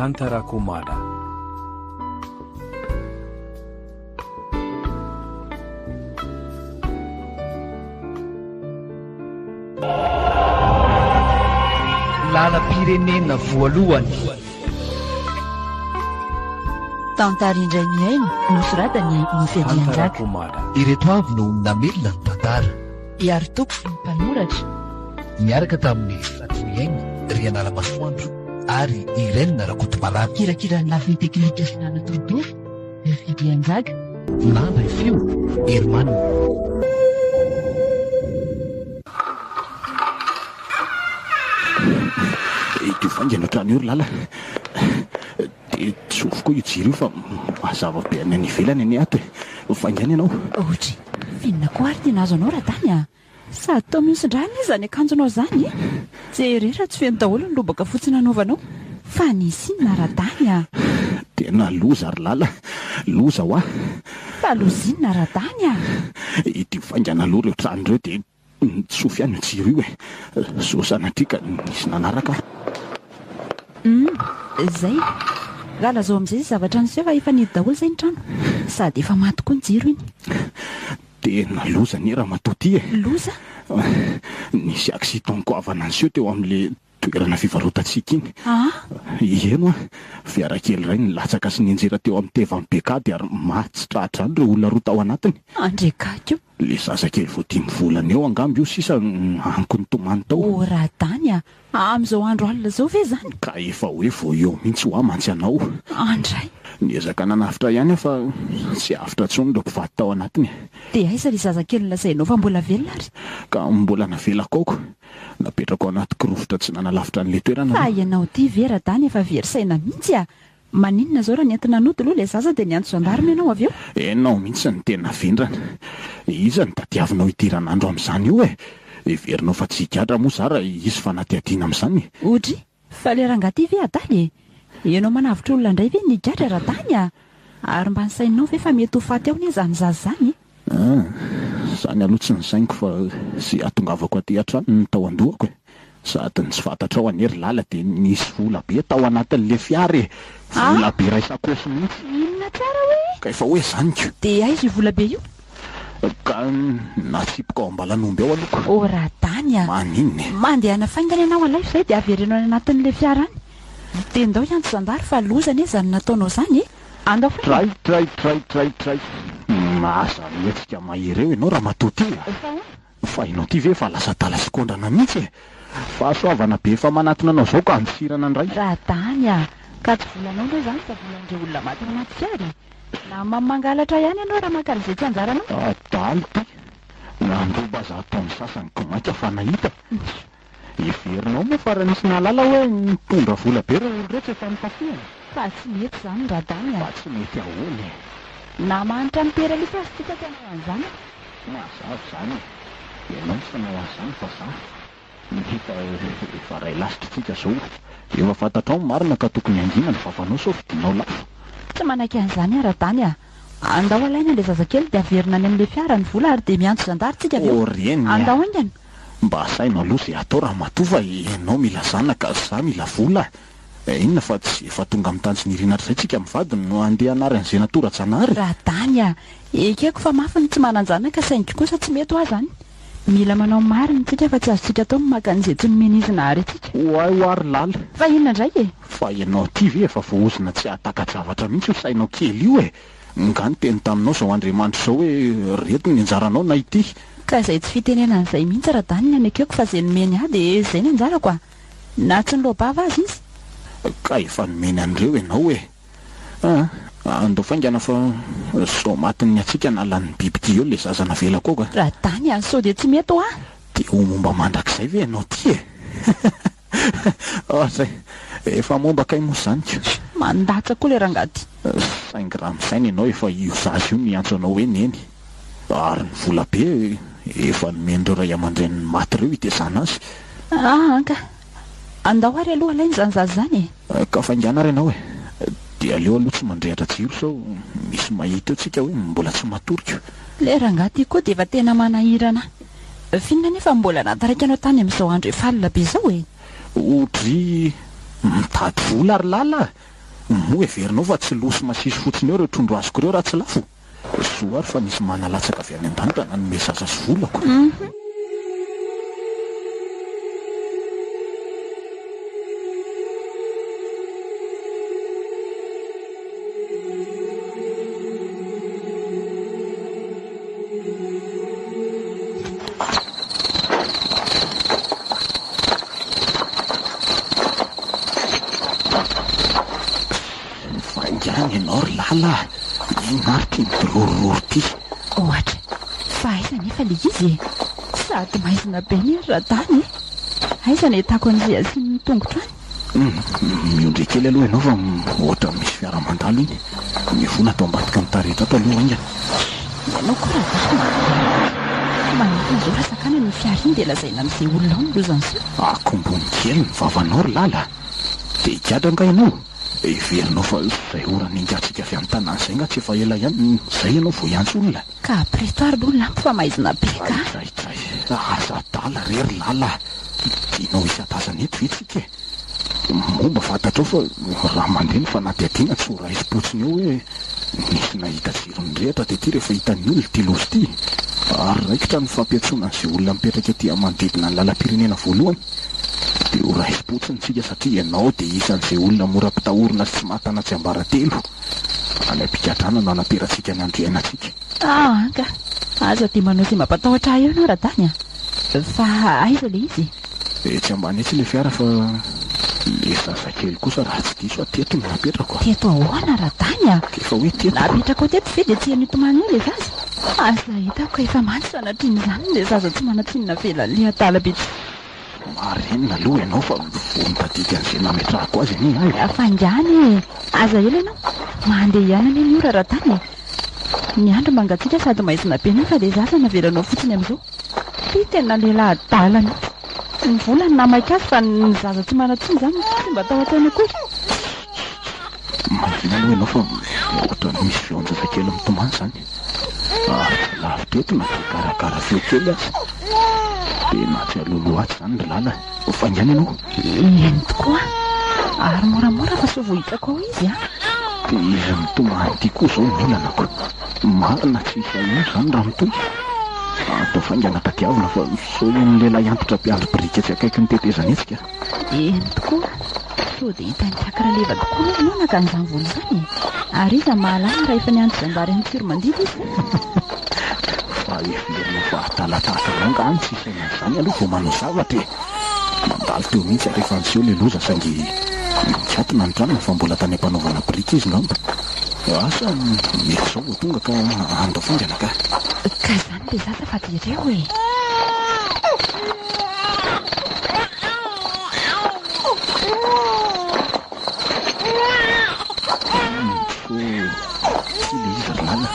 Tantarako Mada. Lalam-pirenena voalohany. Tantara indray mihaino nosoratan'i Nify Andrianjaka. Ireto avy no namelona ny tantara. Iaritoky sy ny mpanoratra. Niaraka tamin'i Fratiniaina Rianaramasoandro ary Irène Rakotomalala. Kirakira ny lafiny teknika sy nanatontosa, Nify Andrianjaka. Nandray feo, Herman. Ity faingana hatrany io ry Lala. Dia tsofy koa io jiro io fa mazava be any ivelany anie ato e. Faingana ianao. Ohatry, f'inona koa ary ty nahazo anao Radany a? Sady toa mihosin-drà anie izany akanjonao izany e! Jereo raha tsy feno daholo ny lobaka fotsy nanaovanao. Fa nisy inona Radany a? Tena loza ry Lala, loza hoa. Fa loza inona Radany a? Ity faingana aloha ireo trano ireo dia Nitsofy ihany io jiro io e! Sao sanatria ka nisy nanaraka aho. Humm, zay. Raha lazao amin'izay izay zavatra niseho fa efa nihidy daholo izay ny trano. Sady efa maty koa ny jiro iny. Tena loza anie ramatoa ity e! Loza? Nisy accident goavana niseho teo amin'ilay toerana fivarotantsika iny. Aa? Heno an! Fiara kely iray nilatsaka sy nianjera teo amin'ny tevan'ny Bekady ary maty tsy tra-drano ireo olona roa tao anatiny. Andriakako! Le zazakely vao dimy volana eo angamba io sisa amiko nitomany tao. Oh Radany a! Amin'izao andro alina izao ve izany? Ka efa hoe vao eo mihitsy hoa mantsy anao. Andray! Niezaka nanavotra ihany aho fa tsy avotra intsony ireo mpivady tao anatiny e. Dia aiza ilay zazakely nolazainao fa mbola velona ary? Ka mbola navelako ao ko. Napetrako ao anaty kirovitra tsy nanalavitra an'ilay toerana Fa aloha. ianao ity ve Radany efa very saina mihitsy a! Maninona zao raha nentina nody aloha ilay zaza dia niantso gendarme ianao avy eo? Enao mihitsy no tena vendrana. Iza no tadiavinao hidiran'andro amin'izany io e? Heverinao fa tsy higadra moa za raha hisy fanadihadiana amin'izany e? Odry, fa le rangahy ty ve adala e? Ianao manavotra olona indray ve ny higadra Radany a? Ary mba nisaininao ve fa mety ho faty ao anie izany zaza izany e? Ah, izany aloha tsy nisainiko fa izay hahatongavako aty hatrany no tao an-dohako e. Sady ny tsy fantatrao anie ry Lala dia nisy vola be tao anatin'ilay fiara e! Vola be iray sakaosy mihitsy. Inona tsara hoe? Ka efa hoe izany ko. Dia aiza io vola be io? Ka natsipiko ao ambalan'omby ao aloha ko. Oh Radany a! Maninona e? Mandehana faingana ianao alaivo izay dia avereno any anatin'ilay fiara any. Dia ndao hiantso zandary fa loza anie izany nataonao izany e! Andao faingana. Tray tray tray tray tray. Aza mihetsika mahery eo ianao ramatoa ty a! Fa ahoana? Fa ianao ty ve efa lasa adala sy kondrana mihitsy e! Fahasoavana be efa manatona anao zao ka andosirana indray. Radany a! Ka tsy volanao aloha izany fa volan'ireo olona maty ao anaty fiara e! Na mamo mangalatra ihany ianao raha maka an'izay tsy anjaranao. Adala ity! Nandroba aza ataon'ny sasany ko mainka fa nahita. Heverinao moa fa raha nisy nahalala hoe nitondra vola be ireo olona ireo tsy efa notafihana? Fa tsy mety izany Radany a! Fa tsy mety ahoana e? Na mahantra miteralika aza tsika tsy hanao an'izany e! Mazava izany e! Ianao no tsy hanao an'izany fa za. Efa efa ray lasitra tsika zao. Efa fantatrao ny marina ka tokony hangina ny vavanao sao vidianao lafo. Tsy manaiky an'izany aho Radany a! Andao alaina ilay zazakely dia averina any amin'ilay fiara ny vola ary dia miantso zandary tsika avy eo. Oh reny a! Andao haingana. Mba asaino aloha izay atao ramatoa fa ianao mila zanaka, za mila vola. Inona fa tsy efa tonga amin'ny tanjona irina hatrizay tsika mivady no handeha hanary an'izay natora-janahary? Radany a! Ekeko fa mafy ny tsy manan-janaka saingy kosa tsy mety hoa zany. Mila manao marina tsika fa tsy azontsika atao ny maka an'izay tsy nomen'izy nahary antsika. Oay hoa ry Lala. Fa inona indray e? Fa ianao ity ve efa voahozona tsy hahataka-javatra mihitsy io sainao kely io e? Nga niteny taminao izao Andriamanitra izao hoe reto ny anjaranao na ity? Ka izay tsy fitenenana izay mihitsy Radany ny anekeko fa izay nomeny ahy dia izay ny anjarako a! Na tsy niloa-bava aza izy. Ka efa nomeny an'ireo ianao e! Ah, andao faingana fa sao matin'ny hatsiaka na lanin'ny bibidia eo ilay zaza navelako ao ka! Radany a! Sao dia tsy mety hoa? Dia ho momba mandrakizay ve ianao ity e? Ah zay, efa momba kay moa zany ko. Mandatsa koa le rangahy ty. Saingy raha misaina ianao efa io zaza io miantso anao hoe neny. Ary ny vola be efa nomen'ireo ray aman-dreniny maty ireo hitezana azy. Ah anka. Andao ary aloha alaina izany zaza izany e. Ka faingàna ary ianao e. Dia aleo aloha tsy mandrehitra jiro sao misy mahita eo tsika hoe mbola tsy matory ko. Le rangahy ty koa dia efa tena manahirana ahy. F'inona anefa no mbola nahataraiky anao tany amin'izao andro efa alina be izao e? Oudry! Mitady vola ry Lala a! Moa heverinao fa tsy lo sy masiso fotsiny eo ireo trondro azoko ireo raha tsy lafo? Soa ary fa nisy mana latsaka avy any an-danitra nanome zaza sy volako. Faingàna ianao ry Lala a! Inona ary ity midorororo ity? Ohatra, fa aiza anefa ilay izy e? Sady maizina be anie ry Radany e! Aiza no ahitako an'izay asiany ny tongotro any? Miondrika kely aloha ianao fa ohatran'ny misy fiara mandalo iny. Mivona ato ambadika ny taretra ato aloha haingana. Ianao koa Radama a! Maninona izao raha sakanana iny fiara iny dia lazaina amin'izay olona ao ny loza niseho? Akombony kely ny vavanao ry Lala a! Te higadra angaha ianao? Heverinao fa izay ora niaingantsika avy any tanàna izay angaha tsy efa ela ihany izay ianao vao hiantso olona? Ka apreto ary aloha ny lampy fa maizina be ka! Dray dray dray! Aza adala re ry Lala a! Tianao hisy hatazana eto ve tsika e? Moa mba fantatrao fa raha mandeha ny fanadihadiana tsy ho raisim-potsiny eo hoe nisy nahita jiro nirehitra tety rehefa hitan'ny olona ity loza ity? Ary raikitra ny fampiantsoana an'izay olona mipetraka ety amin'ny manodidina ny lalam-pirenena voalohany dia ho raisim-potsiny tsika satria ianao dia isan'izay olona mora ampitahorina sy tsy mahatana tsiambaratelo. Any am-pigadrana no hanaperantsika ny andro iainantsika. Ah an ka! Aza dia manao izay mampatahotra ahy eo ianao Radany a! Fa aiza ilay izy e? Etsy ambany etsy ilay fiara fa ilay zazakely kosa raha tsy diso aho teto no napetrako a! Teto ahoana Radany a? Efa hoe teto ko! Napetrakao teto ve dia tsy heno hitomany eo ilay zaza? Aza hitako ka efa maty sanatrian'izany ilay zaza tsy manan-tsiny navelan'ilay adala be. Marenina aloha ianao fa vao nitadidy an'izay nametrahako azy anie aho e. Faingàna e! Aza ela ianao. Mandeha ihany anie ny ora Ratany e. Ny andro mangatsiaka sady maizina be nefa ilay zaza navelanao fotsiny amin'izao. Ty tena lehilahy adala mihitsy. Ny vola no nahamaika azy fa ny zaza tsy manan-tsiny izany tsy mba tao an-tsainy akory. Mangina aloha ianao fa ohatran'ny misy feon-jazakely mitomany izany. Ary tsy lavitra eto na dia garagara feo kely aza. Tena tsy alohaloha atsy izany ry Lala e. Faingàna ianao. Eny tokoa. Ary moramora fa sao vao hitako ao izy an. Dia izy mitomany ity koa izao ny olanako. Marina tsy hisy haino izany raha mitohy. Atao faingana tadiavina fa sao iny lehilahy antitra mpiandry biriky etsy akaikin'ny tetezana etsy ka. Eny tokoa. Sao dia hitan'i Ikaky Raleva tokoa aloha ianao naka an'izany vola izany e? Ary iza mahalala raha efa niantso zandary any Tsiromandidy izy? Fa heverina fa adala tahaka anao angaha ny tsy hisaina an'izany aloha vao manao zavatra e! Nandalo teo mihitsy ary efa niseho ilay loza saingy nikatona ny tranony fa mbola tany am-panaovana biriky izy ngamba. Asa, mety izao vao tonga ka andao faingana ka. Ka izany dia zaza fa jereo e! Tsy ilay izy ry Lala.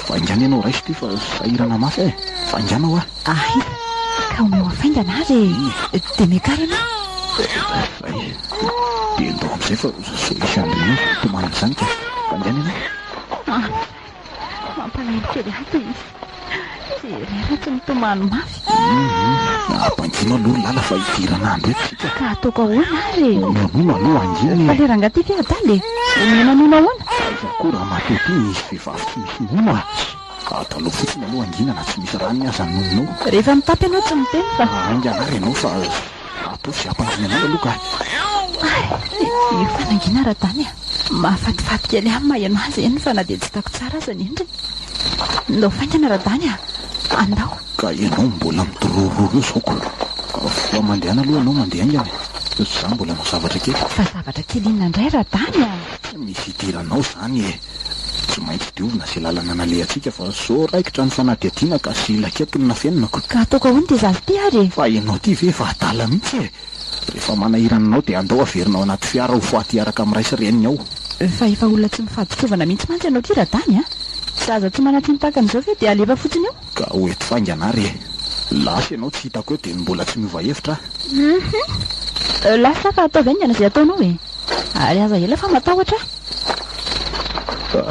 Faingàna ianao raiso ity fa sahirana mafy aho e. Faingàna hoa. Aiza? Ka omeo hafaingana ary e. Dia miakara ianao. Zay. Dia ndao amin'izay fa sao hisy handre eo tomany izany ka. Faingàna ianao. Mampalahelo kely ahy ity izy. Jerena tsy mitomany mafy. Hum, ampangino aloha ry Lala fa hidirana andro eto isika. Ka ataoko ahoana ary e? Omeo nono aloha angina e. Fa le rangahy ity ve adala e? Omena nono ahoana? Aiza koa ramatoa ity misy vehivavy tsy misy nono a! Adalao fotsiny aloha angina na tsy misy ranony aza ny nononao. Rehefa mitapy ianao tsy miteny fa. Haingana ary ianao fa ataovy izay hampangina anao aloha ka. Hay, io fanangina Radany a! Mahafatifaty kely ahy ny maheno azy eny fa na dia tsy hitako tsara aza ny endriny. Ndao faingana Radany a! Andao. Ka ianao mbola midorororo eo izao ko. Fa mandehana aloha ianao mandeha haingana e. Za mbola hanao zavatra kely. Fa zavatra kely inona indray Radany a? Tsy misy idiranao izany e. Tsy maintsy diovina izay lalana nalehantsika fa zao raikitra ny fanadihadiana ka silaka eto ny nafenina ko. Ka ataoko ahoana ity zaza ity ary e? Fa ianao ity ve efa adala mihitsy e? Rehefa manahirana anao dia andao averina ao anaty fiara ho faty hiaraka amin'ny ray sy reniny ao. Fa efa olona tsy mifaditrovana mihitsy mantsy ianao ity Radany a! Zaza tsy manan-tsiny tahaka an'izao ve dia alefa fotsiny eo? Ka ho eto faingana ary e! Lasa ianao tsy hitako eo dia ny mbola tsy miova hevitra aho. Hum! Lasa aho fa ataovy haingana izay ataonao e! Ary aza ela fa matahotra aho.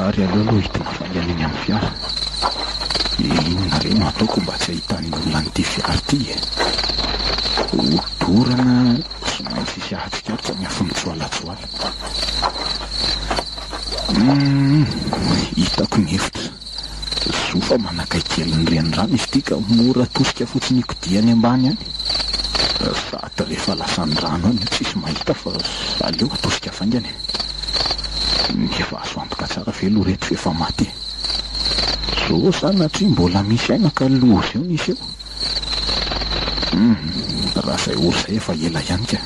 Ary aleo aloha hidina faingana eny amin'ny fiara. Inona re no ataoko mba tsy hahitan'ny olona an'ity fiara ity e? Hodorana tsy maintsy hisy hahatsikaritra ny afo mitsofoka. Humm, hitako ny hevitra. Zo fa manakaiky kely ny renirano izy ity ka mora tosika fotsiny hikodiany ambany any. Sady rehefa lasan'ny rano any io tsisy mahita fa aleo atosika faingana e. Nefa azo antoka tsara ve aloha reto fa efa maty e. Zo sanatria mbola misy aina ka loza eo ny hiseho. Humm, raha izay ory izay efa ela ihany ka.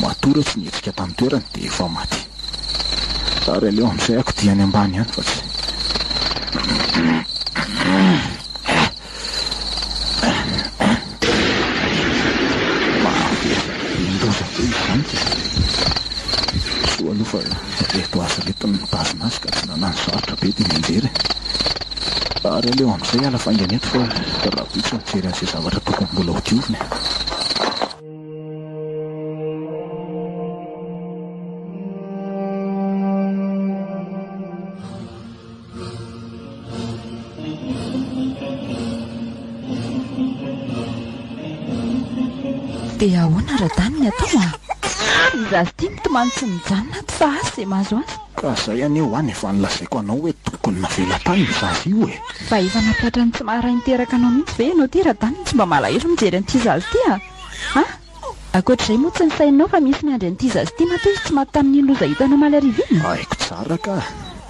Matoa ireo tsy nihetsika tamin'ny toerany dia efa maty. Ary aleo amin'izay ako dia any ambany ihany fa tsy. Mahaverin-doza be izany ka. Soa aloha fa ireto azy ireto no nitazona azy ka tsy nanano sarotra be dia nianjera e. Ary aleo amin'izay hiala faingana eto fa rahampitso mijery an'izay zavatra tokony mbola ho diovina e. Dia ahoana Radany ny atao a? Ny zaza ity mitomany tsy mijanona ato fa asa izay mahazo azy. Ka zay anie ho any efa nolazaiko anao hoe tokony navela tany io zaza io e! Fa efa nampihatra ny tsy maha ray niteraka anao mihitsy ve ianao ity Radany no tsy mba malahelo mijery an'ity zaza ity a? A! Ankoatr'izay moa tsy nisainao fa misy miandry an'ity zaza ity matoa izy tsy maty tamin'iny loza hitanao omaly hariva iny? Haiko tsara ka!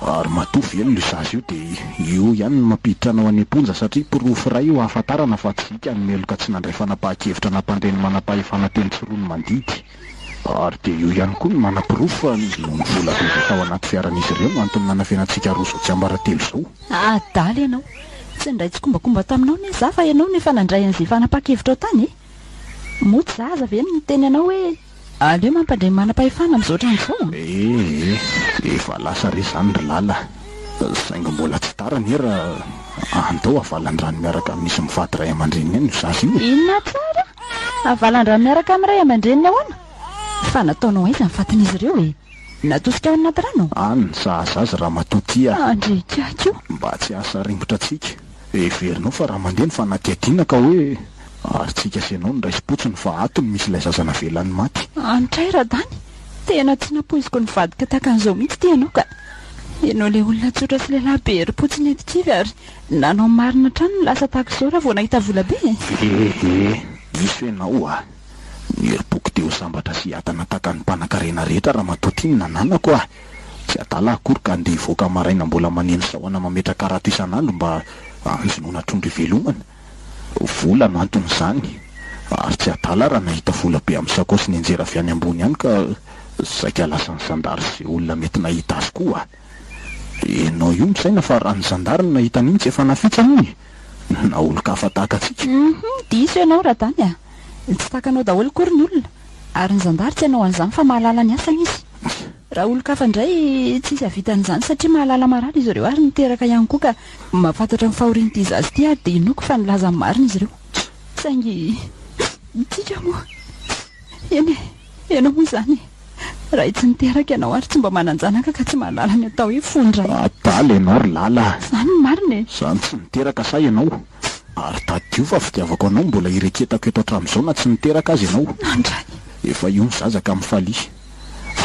Ary matoa velona io zaza io dia io ihany no mampiditra anao any am-ponja satria porofo iray io ahafantarana fa tsy ika ny meloka tsy nandray fanapahan-kevitra nampandre ny manam-pahefana teny Tsiroanomandidy. Ary dia io ihany koa no manaporofo fa noho ny vola be izay tao anaty fiaran'izy ireo no antony nanafenantsika roa izao tsiambaratelo izao. Adala ianao! Tsy niray tsikombakomba taminao anie izaho fa ianao no efa nandray an'izay fanapahan-kevitrao tany e! Moa tsy za aza ve no niteny anao hoe aleo mampandre ny manam-pahefana amin'izao tranga izao? Ee, efa lasa re izany ry Lala. Saingy mbola tsy tara anie raha andao havalan-drano miaraka amin'izy mivady ray aman-dreniny any io zaza io e! Inona tsara? Havalan-drano miaraka amin'ny ray aman-dreniny ahoana? Fa nataonao aiza ny fatin'izy ireo e? Natosika ao anaty rano? Any ny sahaza azy ramatoa ty a! Andriakiaky o! Mba tsy hahasaringotra antsika. Heverinao fa raha mandeha ny fanadihadiana ka hoe ary tsika sy ianao no raisim-potsiny fa ato no misy ilay zaza navelan'ny maty. Antray Radany, tena tsy nampoiziko nivadika tahaka an'izao mihitsy ity ianao ka! Ianao ilay olona tsotra sy lehilahy be herim-po tsy nety kivy ary nanao ny marina hatrany no lasa tahaka izao raha vao nahita vola be e! Ehe, diso ianao a! Ny herim-poko dia ho sambatra sy hiadana tahaka ny mpanankarena rehetra ramatoa ty no nananako a! Tsy adala akory ka andeha hivoaka maraina mbola maneno sahona mametraka harato isan'andro mba hanjonoana trondro hivelomana. Vola no anton'izany. Ary tsy adala raha nahita vola be amin'ny sakaosy nianjera avy any ambony any ka saika lasan'ny zandary sy izay olona mety nahita azy koa. Ianao io misaina fa raha ny zandary no nahita an'iny tsy efa nafitsany iny? Na olon-kafa tahaka antsika. Hum, diso ianao Radany a! Tsy tahaka anao daholo akory ny olona, ary ny zandary tsy hanao an'izany fa mahalala ny asany izy. Raha olon-kafa indray tsy hisy hahavita an'izany satria mahalala marary izy ireo ary niteraka ihany koa ka mahafantatra ny fahorian'ity zaza ity ary dia inoako fa nilaza ny marina izy ireo. Saingy tsika moa, eny e, ianao moa izany e, raha tsy niteraka ianao ary tsy mba manan-janaka ka tsy mahalala ny atao hoe fon-dray. Adala ianao ry Lala a! Izany no marina e! Izany tsy niteraka sa ianao? Ary tadidio fa fitiavako anao mbola ireketako eto hatramin'izao na tsy niteraka aza ianao. Andray! Efa io ny zaza ka mifalia.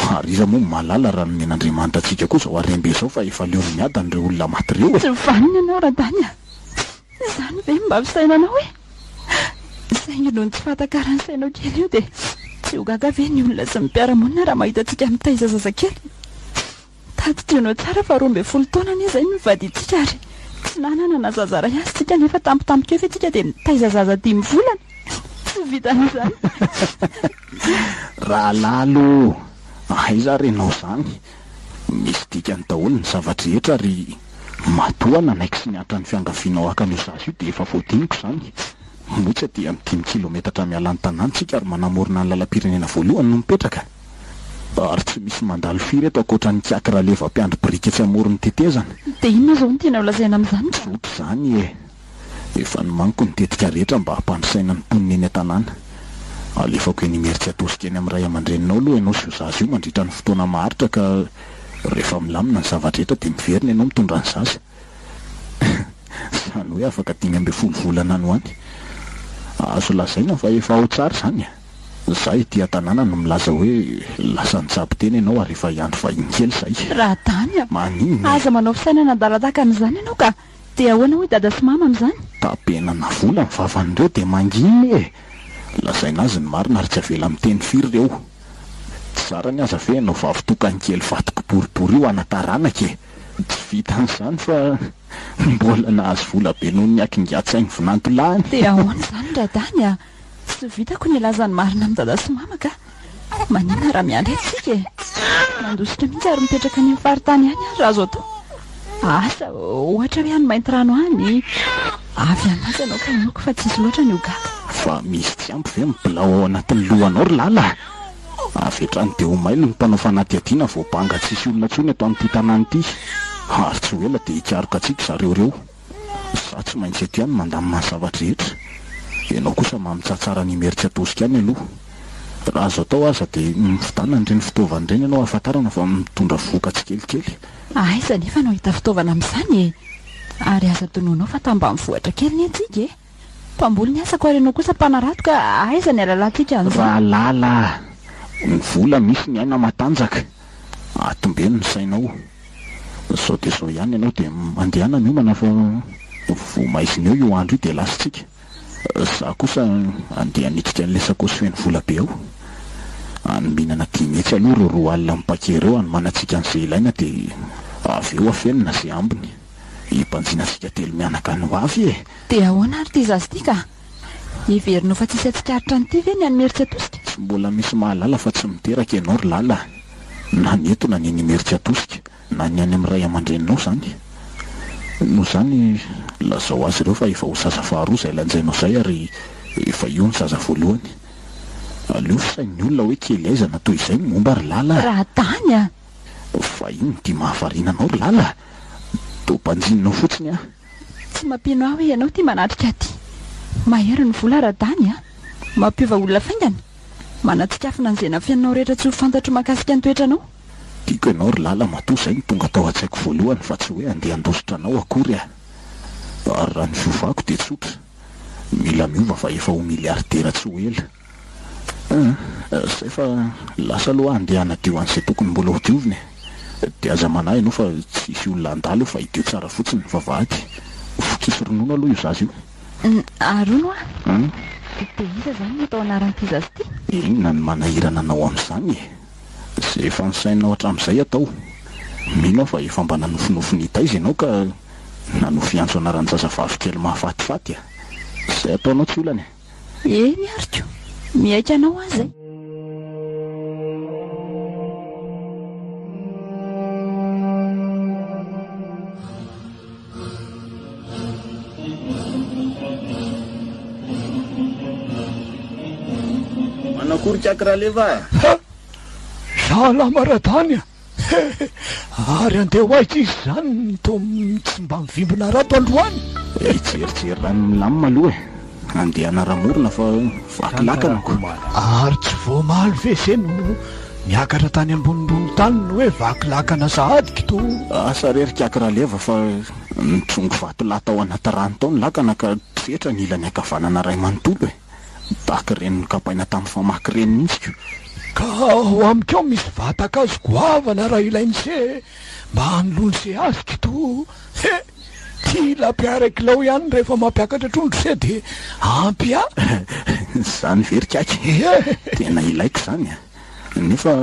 Ary iza moa no mahalala raha nomen'Andriamanitra antsika koa izao harem-be izao fa efa leon'ny miadana ireo olona maty ireo e! Tsy vanona ianao Radany a! Izany ve no mba fisainanao e? Saingy noho ny tsy fahatakaran'ny sainao kely io dia tsy ho gaga ve ny olona sy ny mpiara-monina raha mahita antsika mitaiza zazakely? Tadidionao tsara fa 12 taona anie izay no nivadiantsika ary tsy nanana na zaza iray aza isika nefa tampotampoka eo ve tsika dia mitaiza zaza dimy volana? Tsy vitan'izany. Rahalala ô! Aiza ary ianao izany? Misy dikany daholo ny zava-drehetra ary matoa nanaiky sy niantra ny fiangavianao haka an'io zaza io dia efa voadiniko izany. Moa tsy aty amin'ny dimy kilometatra miala ny tanàna isika ary manamorona ny lalam-pirenena voalohany no mipetraka? Ary tsy misy mandalo firy eto ankoatra an'i Kiaky Raleva mpiandry biriky etsy amoron'ny tetezana. Dia inona izao no tianao lazaina amin'izany ka? Tsotra izany e! Efa nomaniko ny tetika rehetra mba hampandry saina ny mponina eny an-tanàna. Alefako eny Imerintsiatosika eny amin'ny ray aman-dreninao aloha ianao sy io zaza io mandritra ny fotoana maharitra ka rehefa milamina ny zava-drehetra dia miverina ianao mitondra ny zaza. Izany hoe afaka 15 volana any ho any. Azo lazaina fa efa ao tsara izany e! Za ety an-tanàna no milaza hoe lasa nitsabo tena ianao ary efa hiandry vahiny kely izay. Radany a! Maninona e? Aza manao fisainana adala tahaka an'izany ianao ka! Dia ahoana hoy dada sy mama amin'izany? Tapenana vola ny vavan'ireo dia mangina e! Lazaina azy ny marina ary tsy avela miteny firy ireo. Tsy zarany aza ve ianao vavy tokany kely vato kiboribory io ana-taranaka e! Tsy vitan'izany fa mbola nahazo vola be noho ny hakingan-tsain'ny vinantolahiny. Dia ahoana izany Radany a! Tsy vitako ny hilaza ny marina amin'i Dada sy Mama ka! Maninona raha miandry eto isika e? Mandositra mihitsy ary mipetraka any amin'ny faritany any ary raha azo atao. Asa, ohatra hoe any Maintirano any. Avy any mantsy ianao ka inoako fa tsisy loatra ny ho gaga. Fa misy tsy ampy ve ny bilao ao anatin'ny lohanao ry Lala a? Avy hatrany dia ho mailo ny mpanao fanadihadiana vao banga tsisy olona intsony eto amin'ity tanàna ity. Ary tsy ho ela dia hikaroka antsika zareo ireo. Za tsy maintsy eto ihany mandamina ny zava-drehetra. Ianao kosa mamitsatsara any Imerintsiatosika any aloha. Raha azo atao aza dia mividiana an'ireny fitaovana ireny ianao ahafantarana fa mitondra vohoka tsikelikely. Aiza anefa no hahita fitaovana amin'izany e? Ary aza adinoinao fa tambanivohitra kely ny antsika e! Mpamboly ny asako ary ianao kosa mpanarato ka aiza ny halalantsika an'izany? Rahalala a! Ny vola misy ny aina matanjaka. Atombeno ny sainao. Zao dia zao ihany ianao dia mandehana miomana fa vao maizina eo io andro io dia lasintsika. Za kosa andeha hanitrika an'ilay sakaosy feno vola be ao. Any mihinana 500 aloha ireo 20 amin'ny paquet ireo hanomanantsika an'izay ilaina dia avy eo afenina izay ambiny. Hibanjinantsika telo mianaka any ho avy e! Dia ahoana ary ity zaza ity ka? Heverinao fa tsisy hatsikaritra an'ity ve ny any Imerintsiatosika? Tsy mbola misy mahalala fa tsy miteraka ianao ry Lala a! Na ny eto na ny eny Imerintsiatosika, na ny any amin'ny ray aman-dreninao izany. Noho izany, lazao azy ireo fa efa ho zaza faharoa izay lanjainao izay ary efa io ny zaza voalohany. Aleo fisain'ny olona hoe kely aizana toy izay ny momba ry Lala a! Radany a! Fa inona ity mahavariana anao ry Lala a? Toa banjininao fotsiny aho. Tsy mampino ahy hoe ianao ity manatrika aty. Mahery ny vola Radany a! Mampiova olona faingana. Manatsikafona an'izay nafeninao rehetra tsy ho fantatro mahakasika ny toetranao. Tiako ianao ry Lala matoa izay no tonga tao an-tsaiko voalohany fa tsy hoe handeha handositra anao akory aho. Ary raha ny fiovako dia tsotra. Mila miova fa efa ho milliardaire tsy ho ela. An! Zay fa lasa aloha aho andeha hanadio an'izay tokony mbola ho diovina e! Dia aza manahy ianao fa tsy hisy olona handalo eo fa hidio tsara fotsiny ny vavahady. Vokiso ronono aloha io zaza io. Ary hono hoa? An? Dia iza izany no atao anaran'ity zaza ity? Inona no manahirana anao amin'izany e? Izay efa nisainao hatramin'izay atao. Mino aho fa efa mba nanofinofy ny hitaiza ianao ka nanofy hiantso anaran-jazavavy kely mahafatifaty a! Izay ataonao tsy olana e! Eny ary ko! Miaiky anao aho izay. Manakory kaky Raleva a! Ha! Salama Radany a! Ary andeha ho aiza izy izany no toa tsy mba mivimbina harato androany? Hijerijery rano milamina aloha e! Andeha hanara-morona fa vaky lakana ko! Ary tsy vao omaly ve se no niakatra tany ambonimbony tany no hoe vaky lakana sahady k'to? Asa re ry Kiaky Raleva fa nitrongy vatolahy tao anaty rano tao ny lakana ka tsetra ny ilany ankavanana iray manontolo e! Tahaka ireny nokapaina tamin'ny famaky ireny mihitsy ko! Ka ao amiko ao misy vatan-kazo goavana raha ilain'se mba hanoloan'se azy k'to! He! Ty lapin iray kilao ihany rehefa mampiakatra trondro se dia ampy ahy. Izany ve ry Kaky? Ie! Tena ilaiko izany a! Nefa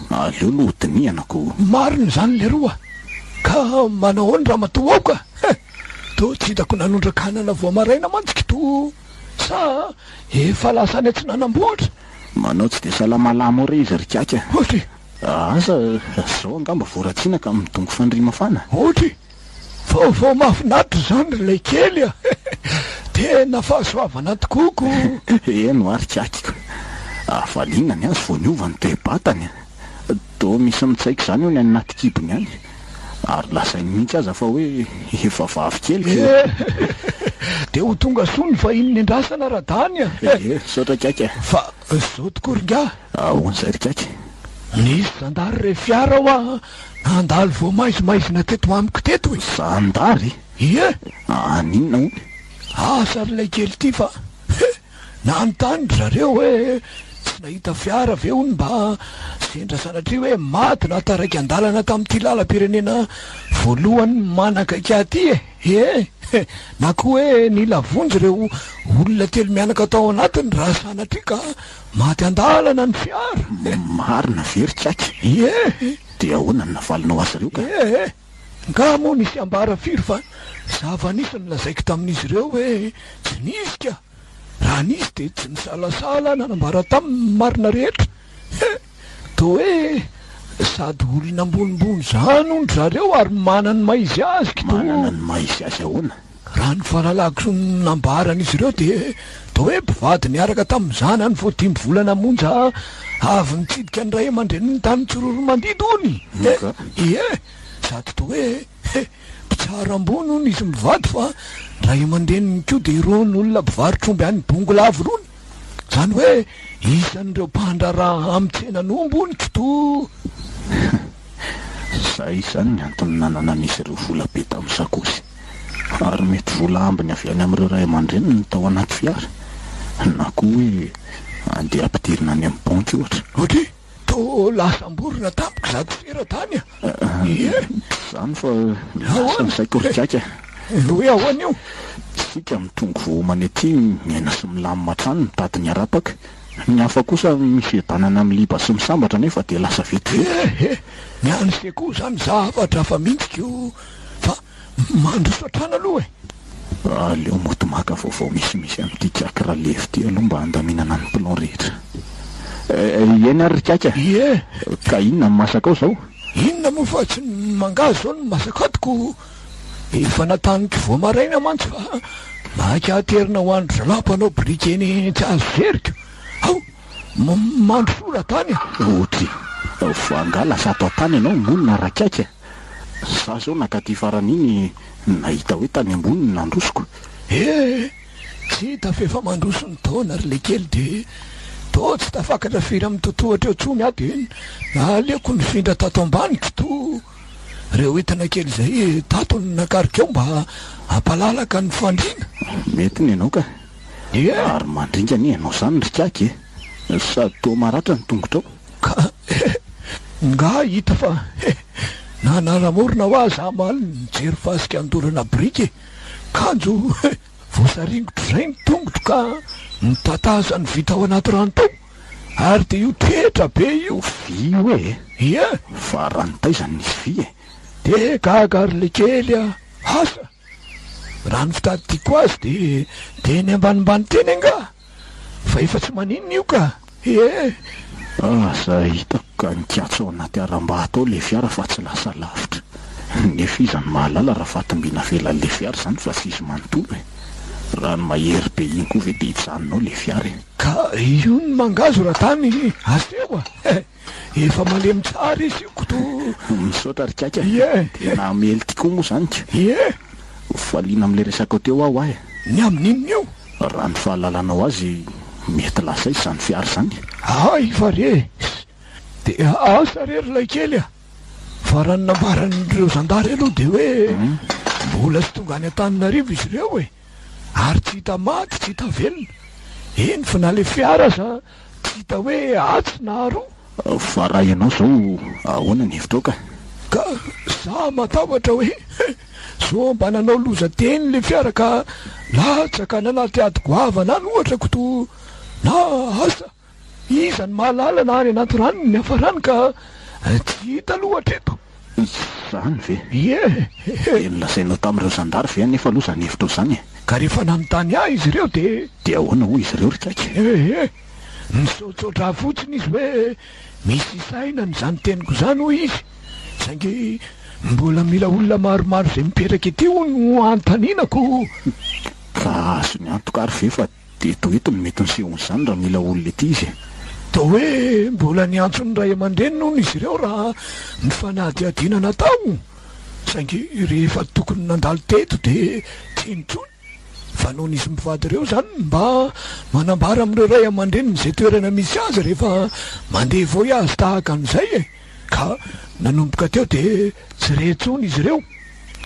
aleo aloha hodinihana ko. Marina izany leroa a! Ka manao ahoana ramatoa ao ka? He! Toa tsy hitako nanondraka anana vao maraina mantsy k'to! Sa efa lasa any atsinanam-bohitra? Manao tsy dia salamalama ao re izy ry Kaky a! Ohatry! Asa, izao angamba vao ratsiana ka midongy fandriamafana. Ohatry! Vaovao mahafinaritra izany ry laikely a! Tena fahasoavana tokoa ko! Eny hoa ry Kaky ko! Hafaliana ny azy vao niova ny toe-batany a! Toa misy mitsaika izany hono any anaty kibony any. Ary lazainy mihitsy aza fa hoe efa vavy kely ko. Dia ho tonga soa ny vahiny nendrasana Radany a! Ee, misaotra Kaky a! Fa zao tokoa ry ngahy. Ahoana izay ry Kaky? Nisy zandary re fiara hoa nandalo vao maizimaizina teto amiko teto e! Zandary? Ie! Haninona hono? Asa ry laikely ity fa he! Nanontany ry zareo hoe tsy. Tsy nahita fiara ve hono mba sendra sanatria hoe maty na taraiky an-dalana tamin'ity lalam-pirenena voalohany manakaiky ahy ity e? Ee, na koa hoe nila vonjy ireo olona telo mianaka tao anatiny raha sanatria ka maty an-dalana ny fiara. Marina ve ry Tsaky? Ie. Dia ahoana no navalinao azy ireo ka? Ee, nga moa nisy ambara firy fa zava-nisy no lazaiko tamin'izy ireo hoe tsy nisy ka. Raha nisy dia tsy nisalasala nanambara taminy ny marina rehetra. He! Toa hoe sady olona ambonimbony izany hono ry zareo ary manana ny maha izy azy k'to. Manana ny maha izy azy ahoana? Raha ny fahalalako sy ny nambaran'izy ireo dia toa hoe mpivady niaraka tamin'ny zanany vao dimy volana monja avy nitsidika ny ray aman-dreniny tany Tsiroaromandidy hono. He! Ie! Sady toa hoe he! Mpitsara ambony hono izy mivady fa ny ray aman-dreniny koa dia irony olona mpivarotr'omby any Bongolava irony. Izany hoe isan'ireo mpandraharaha amin'ny tsenan'omby hono k'to. Izay izany ny antony nananan'izy ireo vola be tamin'ny sakaosy. Ary mety vola ambiny avy any amin'ireo ray aman-dreniny no tao anaty fiara. Na koa hoe andeha hampidirina any amin'ny banky ohatra. Ok. Toa lasa amborona tampoka izato sera tany a! Ie! Tsy izany fa lasa ny saiko ry Gaga. Hoe ahoana io? Isika mitrongy vao homana ety miaina sy milamina hatrany mitady ny harapaka. Ny hafa kosa mifiadanana miliba sy misambatra nefa dia lasa vetivety. Ehe! Ny an'i se koa izany zavatra hafa mihitsy ko! Fa Mandroso hatrany aloha e! Aleo mody maka vaovao misimisy amin'ity Kiaky Ralevy ity aloha mba handaminana ny plan rehetra. Eny ary ry Kiaky a! Ie! Ka inona no masaka ao izao? Inona moa fa tsy ny mangahazo izao no masaka ato ko! Efa nataniko vao maraina mantsy fa maika aterina ho an-dry zalahy mpanao biriky eny Tsiazozeriko. Ao! Mandrosoa Ratany a! Ohatry! Fa angaha lasa ato an-tany ianao monina Rakiaky a? Za zao nakaty farany iny nahita hoe tany ambony ny nandrosoko. Eh! Tsy hita f'efa mandroso ny taona ry lekely de toa tsy tafakatra firy amin'ny totohatra eo tsony aho de naleoko nifindra tato ambany k'to reo entana kely izay tato no nakariko eo mba hampalalaka ny fandriana. Mety ny anao ka. Ie! Ary mandringa anie ianao zany ry kiaky e! Sady toa maratra ny tongotrao. Ka eh! Nga hita fa eh! Nanara-morona hoa za omaly nijery fasika andorana biriky e! Kanjo eh! Voasaringotro zay ny tongotro ka nitataza ny vy tao anaty rano tao ary dia io tetra be io. Vy io e! Ie! Fa rano taiza no nisy vy e? Dia gaga ry lekely a! Asa! Raha ny fitadidiako azy dia teny ambanimbany teny angaha? Fa efa tsy maninona io ka! Ee! Aza hitako ka nikatso ao anaty harambato ao le fiara fa tsy lasa lavitra. Nefa iza no mahalala raha fatim-by navelan'le fiara izany fa tsy izy manontolo e! Rano mahery be iny koa ve dia hijanona ao le fiara e! Ka io ny mangazo raha tany aseho a! Efa malemy tsara izy io koto. Misaotra ry Kaika. Ie. Tena hamely ty koa moa zany ka. Ie. Valiana amin'ilay resakao teo aho ahy. Ny amin'inona io? Raha ny fahalalanao azy, mety lasa aiza izany fiara izany? Hay fa re! Dia asa re ry laikely a! Fa raha ny nambaran'ireo zandary aloha dia hoe mbola tsy tonga any Antananarivo izy ireo e! Ary tsy hita maty, tsy hita velona. Eny fa na ilay fiara aza Tsy hita hoe atsy na aroa. Fa raha ianao izao ahoana ny hevitrao ka? Ka za matahotra hoe sao mba nanao loza teny le fiara ka latsaka any anaty ady goavana any ohatra koto na asa iza no mahalala na any anaty rano ny niafarany ka tsy hita aloha hatreto. Izany ve? Ie! Dia nolazainao tamin'ireo zandary ve anefa aloha izany hevitrao izany e? Ka rehefa nanontany ahy izy ireo dia. Dia ahoana hoy izy ireo ry Kaiky? Ee, nisaotsaotra ahy fotsiny izy hoe misy isainana izany teniko izany hoy izy, saingy mbola mila olona maromaro izay mipetraka ety hono no hanontaniana ko. Ka azony antoka ary ve fa Eto eto no mety nisehoan'izany raha mila olona ety izy e. Toa hoe mbola niantso ny ray aman-dreniny hono izy ireo raha ny fanadihadiana natao, saingy rehefa tokony nandalo teto dia tsy intsony, fa nony izy mivady ireo izany no mba manambara amin'ireo ray aman-dreniny izay toerana misy azy rehefa mandeha voyage tahaka an'izay e! Ka nanomboka teo dia tsy re intsony izy ireo.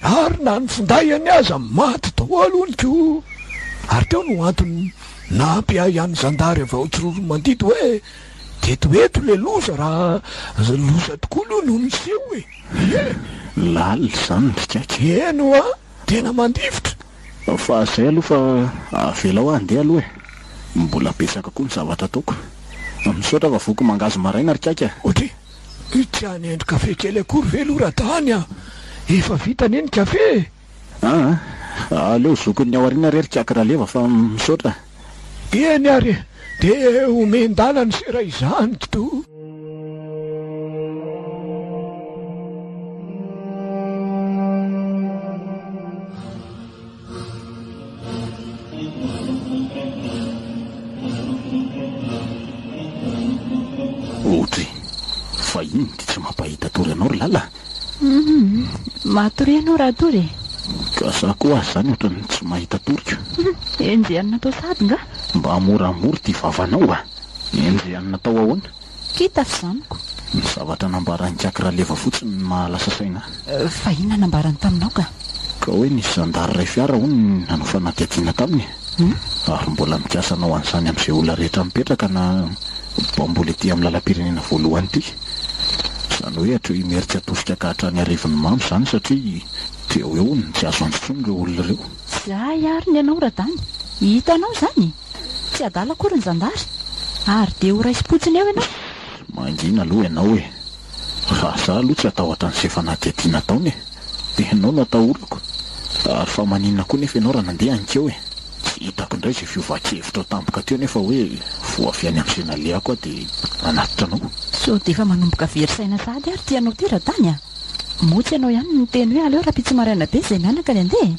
Ary na ny findaiany aza maty daholo hono ko! Ary teo no antony Nampiahy an'ny zandary avy ao Tsiroanomandidy hoe teto eto le loza raha loza tokoa aloha no niseho e! Ie! Lalina izany ry Ikaky. Eny hoa, tena mandifotra. Fa zay aloha fa avelao aho handeha aloha e! Mbola betsaka koa ny zavatra ataoko. Misaotra fa voky mangahazo maraina ry Ikaky a! Ohatry, tsy hanendry kafe kely akory ve aloha Radany a! Efa vita anie ny kafe e! Aa! Aleo zokin'ny ao aoriana re ry Ikaky Raleva fa misaotra. Eny ary e! Dia omen-dalana se raha izany k'to. Ohatry, fa inona ity tsy mampahita tory anao ry Lala? Hum, matoria ianao raha tory e. Ka za koa aza izany ohatran'ny tsy mahita tory ko. Enjehanina tao sahady nga? Mba moramora ity vavanao a! Enjehanina tao ahoana? Kita f'zaniko. Ny zavatra nambaran'i Ikaky Raleva fotsiny no mahalasa saina ahy. Fa inona nambarany taminao ka? Ka hoe nisy zandary iray fiara hono nanao fanadihadiana taminy e! Ary mbola mikasa hanao an'izany amin'izay olona rehetra mipetraka na bambola ety amin'ny lalam-pirenena voalohany ity. Izany hoe hatreo Imerintsiatosika ka hatrany Arivonimamo izany satria teo eo hono no tsy azo antsoina ireo olona ireo. Zay ary ny anao Radany! Hitanao izany? Tsy adala akory ny zandary. Ary dia ho raisim-potsiny eo ianao. Mangina aloha ianao e! Raha za aloha tsy hatahotra an'izay fanadihadiana ataony e! Ianao no atahorako. Ary fa maninona koa nefa ianao raha nandeha hanikeo e? Tsy hitako indray izay fiovan-kevitrao tampoka teo nefa hoe vao avy any amin'izay nalehako aho dia hanatitra anao. Sao dia efa manomboka very saina sahady ary ity anao ity Radany a! Moa tsy ianao ihany no niteny hoe aleo rahampitso maraina be izay mianaka ny handeha e!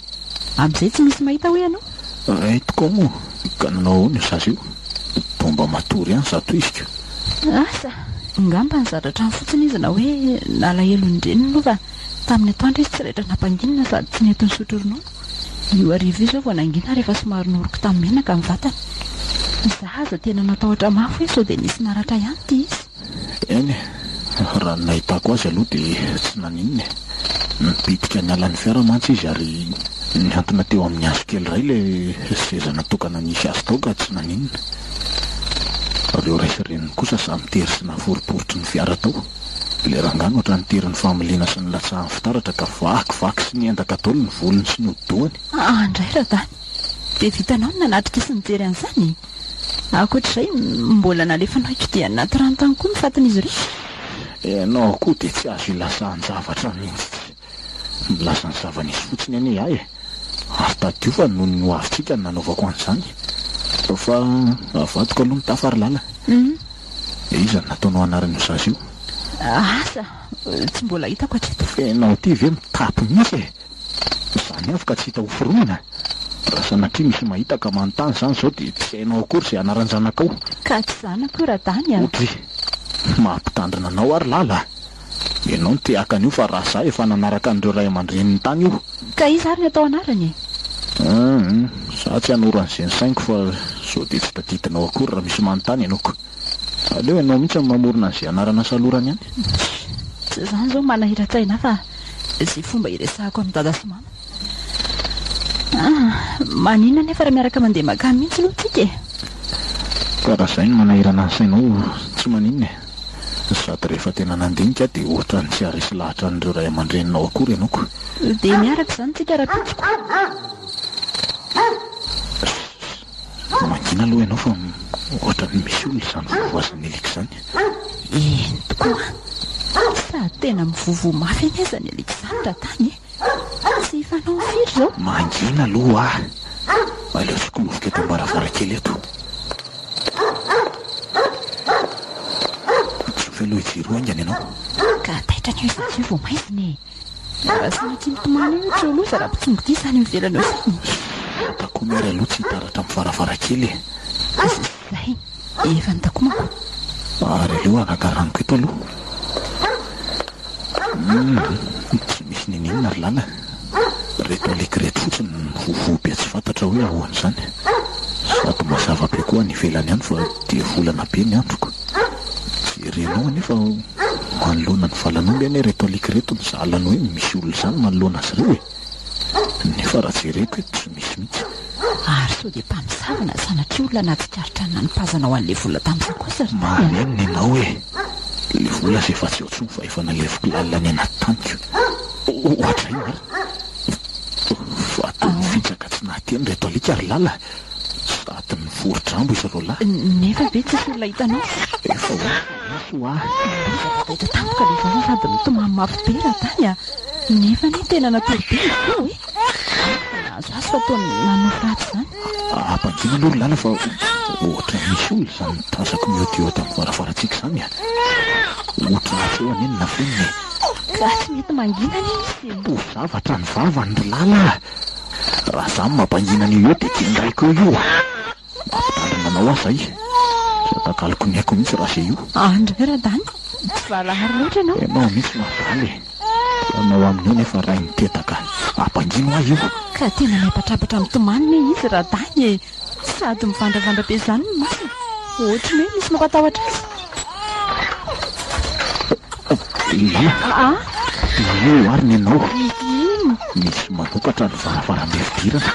Amin'izay tsy misy mahita hoy ianao. Hay tokoa moa, ka nanao ahoana io zaza io? Toa mba matory ihany izato izy ko. Asa, ngamba nizatra trano fotsiny izy na hoe nalahelo ny reniny aloha fa tamin'ny atoandro izy tsy raitra nampanginina sady tsy nety nisotro ronono. Io hariva io izao vao nangina rehefa somary noroky tamin'ny menaka ny vatany. Izaho aza tena natahotra mafy hoe sao dia nisy naratra ihany ity izy. Eny e, raha ny nahitako azy aloha dia tsy naninona e. Nipitika niala ny fiara mantsy izy ary nihantona teo amin'ny hazo kely iray ilay seza natokana nisy azy tao ka tsy naninona. Ireo ray sy reniny kosa samy tery sy naforiporitry ny fiara tao. Ilay rangahy no hatrany tery ny familiana sy nilatsahan'ny fitaratra ka vakivaky sy niendaka daholo ny volony sy ny hodi-dohany. Andray Radany, dia vitanao ny nanatrika sy nijery an'izany e? Ankoatr'izay, mbola nalefanao hikidia anaty rano tany koa ny fatin'izy ireo. Ianao koa dia tsy azo ilazan-javatra mihitsy. Milaza ny zava-nisy fotsiny anie aho e! Ary tadidio fa noho ny hoavintsika no nanaovako an'izany. Fa avadiko aloha ny tafa ry Lala. Iza no nataonao anaran'io zaza io? Asa, tsy mbola hitako hatreto. Ianao ity ve mitapy mihitsy e! Izany avy ka tsy hita ho foronina. Raha sanatria misy mahita ka manontany izany izao dia tsy hainao akory izay anaran-janakao. Ka tsy zanako io Radany a! Odry! Mampitandrina anao ary Lala a! Ianao no te haka an'io fa raha za efa nanaraka an'ireo ray aman-dreniny tany io. Ka iza ary ny atao anarany e? Hum, za tsy hanoro an'izay ny sainiko fa sao dia tsy tadidinao akory raha misy manontany ianao ko. Aleo ianao mihitsy no mamorona an'izay anarana salorany any. Tsy izany izao manahiran-tsaina ahy fa izay fomba hiresahako amin'i Dada sy Mama. Ah, maninona anefa raha miaraka mandeha mankany mihitsy aloha tsika e? Ka raha izay no manahirana ny sainao, tsy maninona e. Sady rehefa tena nandinika aho dia ohatran'ny tsy haharesy lahatra an'ireo ray aman-dreninao akory ianao ko. Dia miaraka izany tsika rahampitso ko. Mangina aloha ianao fa ohatran'ny misy olona izany vovoazan'ny alika izany. Eny tokoa an! Sady tena mivovo mafy anie izany alika izany raha tany e! Tsy fanao firy izao. Mangina aloha ah! Aleo tsikolofika eto am-baravarankely eto. Tsofy aloha hijery ho haingana ianao. Ka taitra anie io zaza io vao maizina e! Raha sanatria mitomany eo tsy ho loza raha mpitsongo dia izany eo ivelany eo izany. Takomy ary aloha tsy hitaratra amin'ny varavarankely e. Zay, efa nitakomako. Ary aleo haka ranoko eto aloha. Humm, tsy misy n'inon'inona ry lala. Reto alika ireto fotsiny no mivovoa be tsy fantatra hoe ahoana izany. Sady mazava be koa any ivelany any fa dia volana be ny androko. Jerenao anefa manoloana ny valan'omby anie ireto alika ireto no sahala ny hoe misy olona izany manoloana azy ireo e! Nefa raha jereko eto tsy misy mihitsy. Ary sao dia mpamosavy na sanatria olona nahatsikaritra ny nanipazanao an'ilay vola tamin'ny sakaosy ry Dany a! Marenina ianao e! Ilay vola aza efa tsy eo intsony fa efa naleviko lalina any anaty taniko. Ohatray marina. Fa toa nifitsaka tsy nahateny ireto alika ry Lala. Sady nivory-drambo izy roalahy. Nefa ve tsisy olona hitanao? Efa ho misy hoa. Loza taitaitra tampoka ilay zaza sady nitomany mafy be Radany a! Nefa anie tena natory be izy teo e! Asa nahazo azy fa toa nanofy ratsy izany. Ampangina aloha ry Lala fa ohatran'ny misy olona izany tazako mihodihody amin'ny varavarantsika izany a! Ohatran'ny hatreo anie ny nafenina e! Ka tsy mety mangina anie izy e! Toa zavatra ny vavany ry Lala a! Raha za no mampangina an'io eo dia kendraiko eo io a! Mampitandrina anao aho zay. Tsy atakaloko ny aiko mihitsy raha ze io. Andray Radany, tsy valahary loatra ianao. Ianao mihitsy no adala e. Ianao amin'io nefa ray mitetaka. Ampangino ahy io. Ka tena miapatrapatra mitomany anie izy Radany e. Sady mivandravandra be izany ny masony. Ohatry ny hoe misy mampatahotra azy. Lala. Aa. Io ary ny anao. Inona? Misy manokatra ny varavarambe fidirana.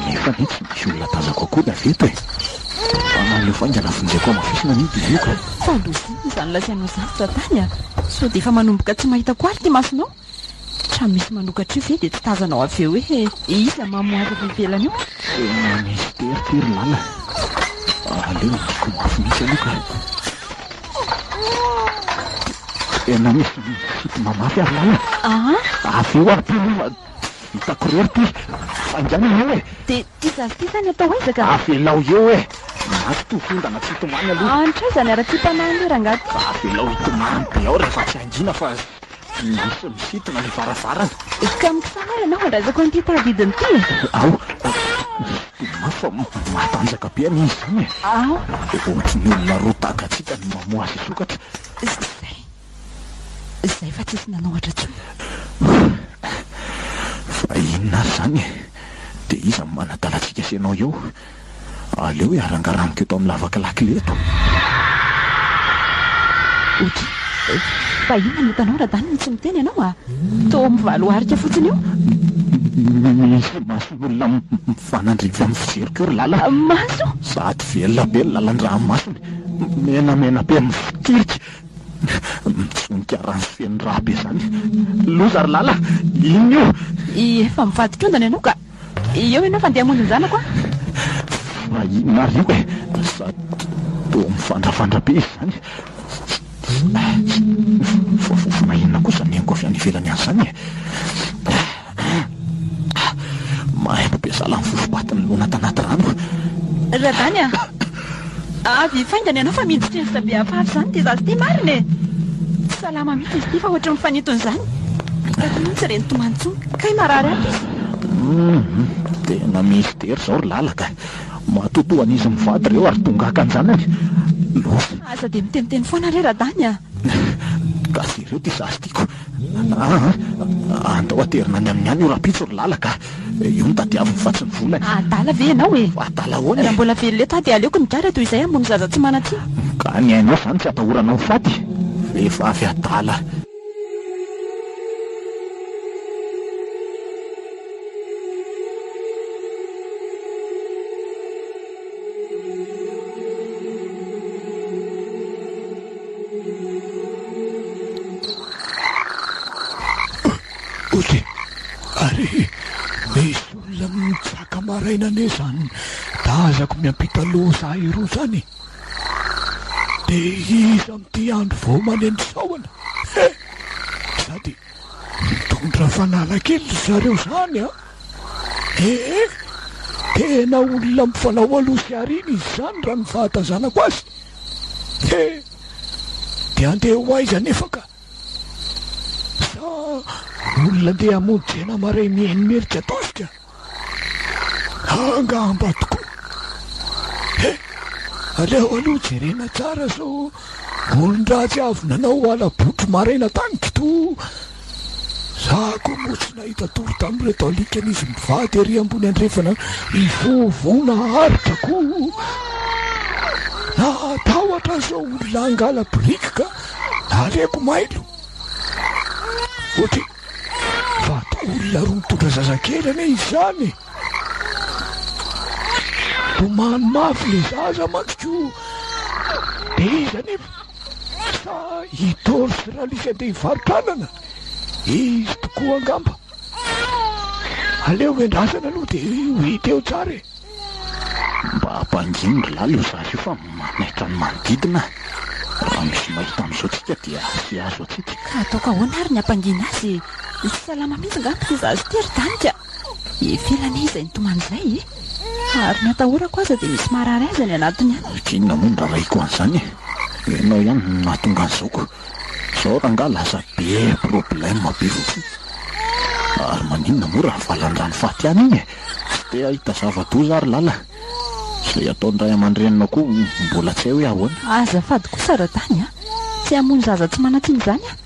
Nefa anie tsy misy olona tazako akory avy eto e. Aleo faingana vonjeko hamafisina ny hidy io ka. Fa loza inona izany lazainao izany Ratany a? Sao dia efa manomboka tsy mahita koa ary ity masonao? Trano misy manokatra io ve dia tsy tazanao avy eo hoe iza mamoha azy avy ivelany io? Tena misy tery ty ry Lala. Aleo hidiko mafy mihitsy aloha ka. Tena misy misintona mafy ary Lala. Aa? Avy eo ary ty aloha fa tsy vitako irery ty. Faingàna ianao e. Dia ty zaza ty zany atao aiza ka? Avelao eo e. Maty toa fiondana tsy hitomany aloha. Any traiza ny haratsiam-panahin'ilay rangahy ty? Avelao hitomany be ao rehefa tsy hangina fa. Misy misintona ilay varavarana. Ka mikisana ary ianao handraisako an'ity tadidiny ity e! Ao! Tena fa matanjaka be anie izy izany e! Ao! Ohatry ny olona roa tahaka antsika no mamoha azy hisokatra. Izay! Izay fa tsisy nanohatra intsony. Fa inona ary izany e? Dia iza no manadala antsika sy ianao eo? Aleo hiarangaraniko eto amin'ny lavaka lakile eto. Oky. Fa inona no hitanao Radany no tsy miteny ianao a? Toa mivaloharika fotsiny eo. Misy mason'olona mifanandrify amin'ny fijeriko eo ry Lala. Maso? Sady velona be ny lalan-dranomasony. Menamena be mivotirika. Mitsonika rano feno rà be izany. Loza ry Lala! Inona io? Efa mivadika ondana ianao ka. Eo ianao fa andeha hamonjy ny zanako aho. Fa inona ary io e? Sady toa mifandrafandra be izy izany. Fa fofona inona kosa ny henoko avy any ivelany any izany e? Maimbo be sahala ny fofom-paty nilona tanaty rano. Radany a! Avy faingana ianao fa mihinjitrinjitra be hafahafa izany ity zaza ity marina e! Tsy salama mihitsy izy ity fa ohatry ny mifanintona izany. Hitako mihitsy ireny tomany intsony. Kay marary ato izy. Humm, tena misy tery izao ry Lala ka. Matotoa an'izy mivady ireo ary tonga haka an-janany. Loza. Aza dia miteniteny foana re Radany a! Ka jereo ity zaza ity ko. Aa, andao aterina any aminy any io rahampitso ry Lala ka. Io no tadiaviny fa tsy ny volany. Adala ve ianao e? Adala ahoana e? Raha mbola velona eto aho dia aleoko migadra toy izay hamono zaza tsy manan-tsiny. Ka ny ainao izany tsy atahoranao ho faty? Vehivavy adala. Ozy, ary misy olona mitsaka maraina anie izany tazako miampita loza iroa izany e! Dia iza amin'ity andro vao maneno sahona? He! Sady mitondra fanala kely ry zareo izany an! Ee! Tena olona mifanao aloha sy aoriana izy izany raha ny fahatazanako azy! He! Dia andeha ho aiza anefa ka? Sa olona andeha hamonjy tsena maraina eny Imerintsiatosika? Angamba tokoa. He! Aleo aloha jerena tsara sao olon-dratsy avy nanao hala-botry maraina tany k'ito. Za koa moa tsy nahita tory tamin'ireto alikan'izy mivady ery ambony andrefana mivovo naharitra koa. Nahatahotra sao olona hangala biriky ka naleoko mailo. Ohatry vato olona roa mitondra zazakely anie izany e! Nitomany mafy le zaza mantsy ko. Dia iza anefa? Sa i Tory sy Ralisy andeha hivarotra anana? Izy tokoa angamba. Aleo endrasana aloha dia ho hita eo tsara e. Mba ampangino ry lala io zaza io fa manaitra ny manodidina. Raha misy mahita amin'izao tsika dia tsy azo antsika. Ka ataoko ahoana ary ny hampangina azy e? Tsy salama mihitsy angamba ity zaza ity ry Danika. Efa ela anie izay nitomany izay e! Ary ny atahorako aza dia misy marary azy any anatiny any. K'inona moa no rarahiko an'izany e? Ianao ihany no nahatonga an'izao ko. Zao rangaha lasa be problème be fotsiny. Ary maninona moa raha valan-drano faty ihany iny e? Tsy te hahita zava-doza aho ry lala. Izay ataon'ny ray aman-dreninao koa mbola tsy hay hoe ahoana. Azafady kosa Radany a! Tsy hamono zaza tsy manan-tsiny izany aho.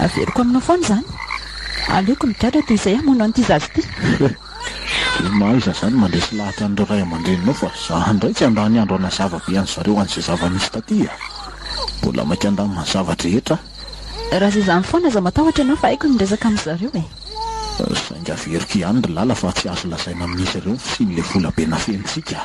Averiko aminao foana izany. Aleoko migadra toy izay hamono an'ity zaza ity. He, mahaiza izany mandresy lahatra an'ireo ray aman-dreninao fa za indray tsy handany andro hanazava be an'zareo an'izay zava-nisy taty a! Mbola maika handamina ny zava-drehetra aho. Raha izay izany foana aza matahotra ianao fa haiko ny miresaka amin-dry zareo e! Saingy averiko ihany ry Lala fa tsy azo lazaina amin'izy ireo ny fisian'ilay vola be nafenintsika.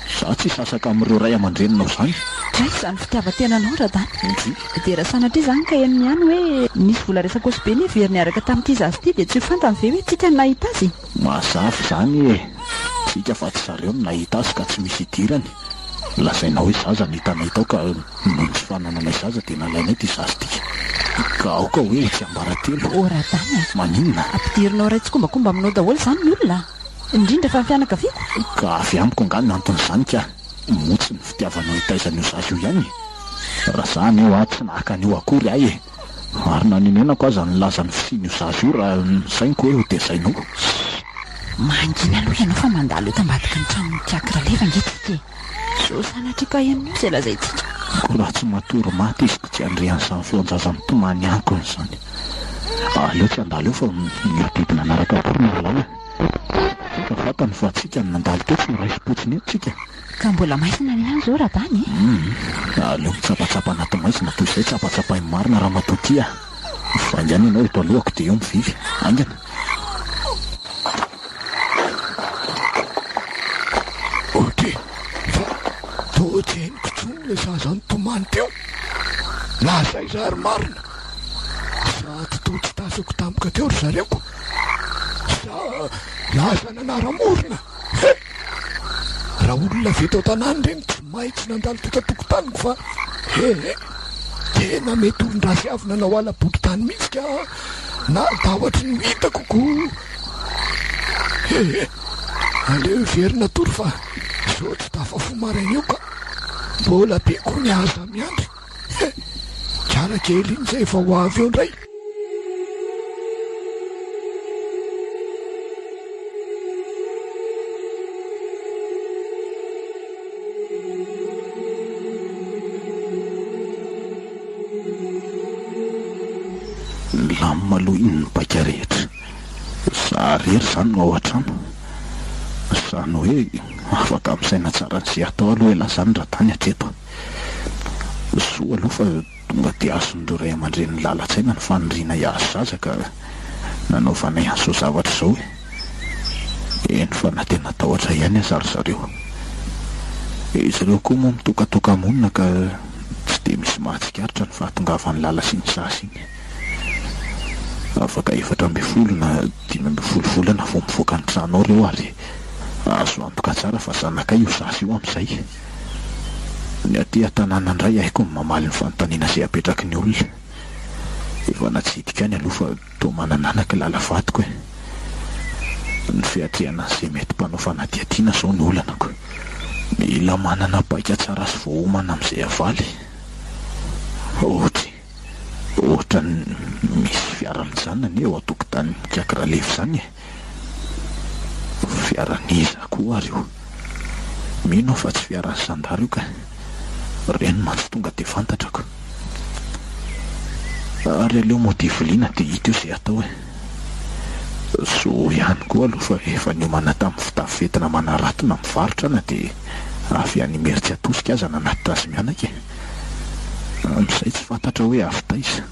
Za tsy hisasaka amin'ireo ray aman-dreninao izany. Dray izany fitiavan-tenanao Radany. Ndry. Dia raha sanatria izany ka henony ihany hoe nisy vola resakosy be nefa very niaraka tamin'ity zaza ity dia tsy ho fantany ve hoe tsika no nahita azy? Mazava izany e! Tsika fa tsy zareo no nahita azy ka tsy misy idirany. Lazaina hoe zaza no hitanay tao ka noho ny tsy fanananay zaza dia nalainay ity zaza ity. Ka aoka hoe ho tsiambaratelo. Oh Radany a! Maninona? Ampidirinao iray tsikombakomba aminao daholo izany ny olona a! Indrindra fa ny fianakaviako. Ka avy amiko angaha ny anton'izany ka! Moa tsy ny fitiavanao hitaiza an'io zaza io ihany e! Raha za anie hoa tsy naka an'io akory ahy e! Ary nanenenako aza nilaza ny fisian'io zaza io raha nisainiko hoe ho tezainao. Shh! Mangina aloha ianao fa mandalo eto ambadiky ny tranon'i Tiako Raleva ange tsika e! Sao sanatria ka henonao izay lazaintsika. Koa raha tsy matory maty izy tsy handre an'izany feon-jaza mitomany ankony izany. Aleo tsy handalo eo fa mihodidina hanaraka vorona ry Lala. Tsika vatany fa tsika no nandalo teo tsy ho raisim-potsiny eto tsika. Ka mbola maizina ny any zao Radany e! Hum, aleo mitsapatsapa anaty maizina toy izay tsapatsapain'ny marina ramatoa ty a! Vaingana ianao eto alohako dia eo mivily, haingana. Ok, fa toa tsy henoko intsony ilay zaza nitomany teo. Lasa aiza ary marina? Sady toa tsy tazako tampoka teo ry zareo ko. Sa lasa nanara-morona? He! Raha olona avy eto an-tanàna ireny tsy maintsy nandalo teto an-tokotaniko fa he he! Tena mety olon-dratsy avy nanao hala-boky tany mihitsy ka na tahotry ny ho hitako ko! He he! Aleo hiverina hatory fa sao tsy tafafoha maraina eo ka! Mbola be koa ny asa miandry! He! Tsara kely iny zay vao ho avy eo ndray. Nilamina aloha iny ny paika rehetra. Za rery zany no ao an-trano. Zany hoe afaka misaina tsara an'izay atao aloha elah zany Radany hatreto. Soa aloha fa tonga dia azon'ireo ray aman-drenin'i Lala an-tsaina ny faniriana hihazo zaza ka nanaovanay an'izao zavatra izao e! Eny fa na dia natahotra ihany aza ry zareo. Izy ireo koa moa mitokatoka-monina ka tsy dia misy mahatsikaritra ny fahatongavan'i Lala sy ny zaza iny. Afaka 14 na 15 volana vao mivoaka ny trano ao ireo ary azo antoka tsara fa zanakay io zaza io amin'izay. Ny aty an-tanàna indray haiko ny mamaly ny fanontaniana izay apetraky ny olona. Efa natsidika any aloha fa toa manana anaka lala vadiko e. Ny fiatrehana an'izay mety mpanao fanadihadiana izao no olana ko. Mila manana paika tsara sy voaomana amin'izay havaly. Ohatry, ohatran'ny misy fiara mijanona anie eo an-tokotanin'i Ikaky Ralefy izany e. Fiaran'iza koa ary io? Mino aho fa tsy fiaran'ny zandary io ka. Ireny mantsy tonga dia fantatra ko. Ary aleo mody hiviliana dia hita eo izay atao e. Soa ihany koa aloha fa efa niomana tamin'ny fitafy fentina manarato na mivarotra na dia avy any Imerintsiatosika aza nanatitra azy mianaka e. Amin'izay tsy fantatra hoe avy taiza.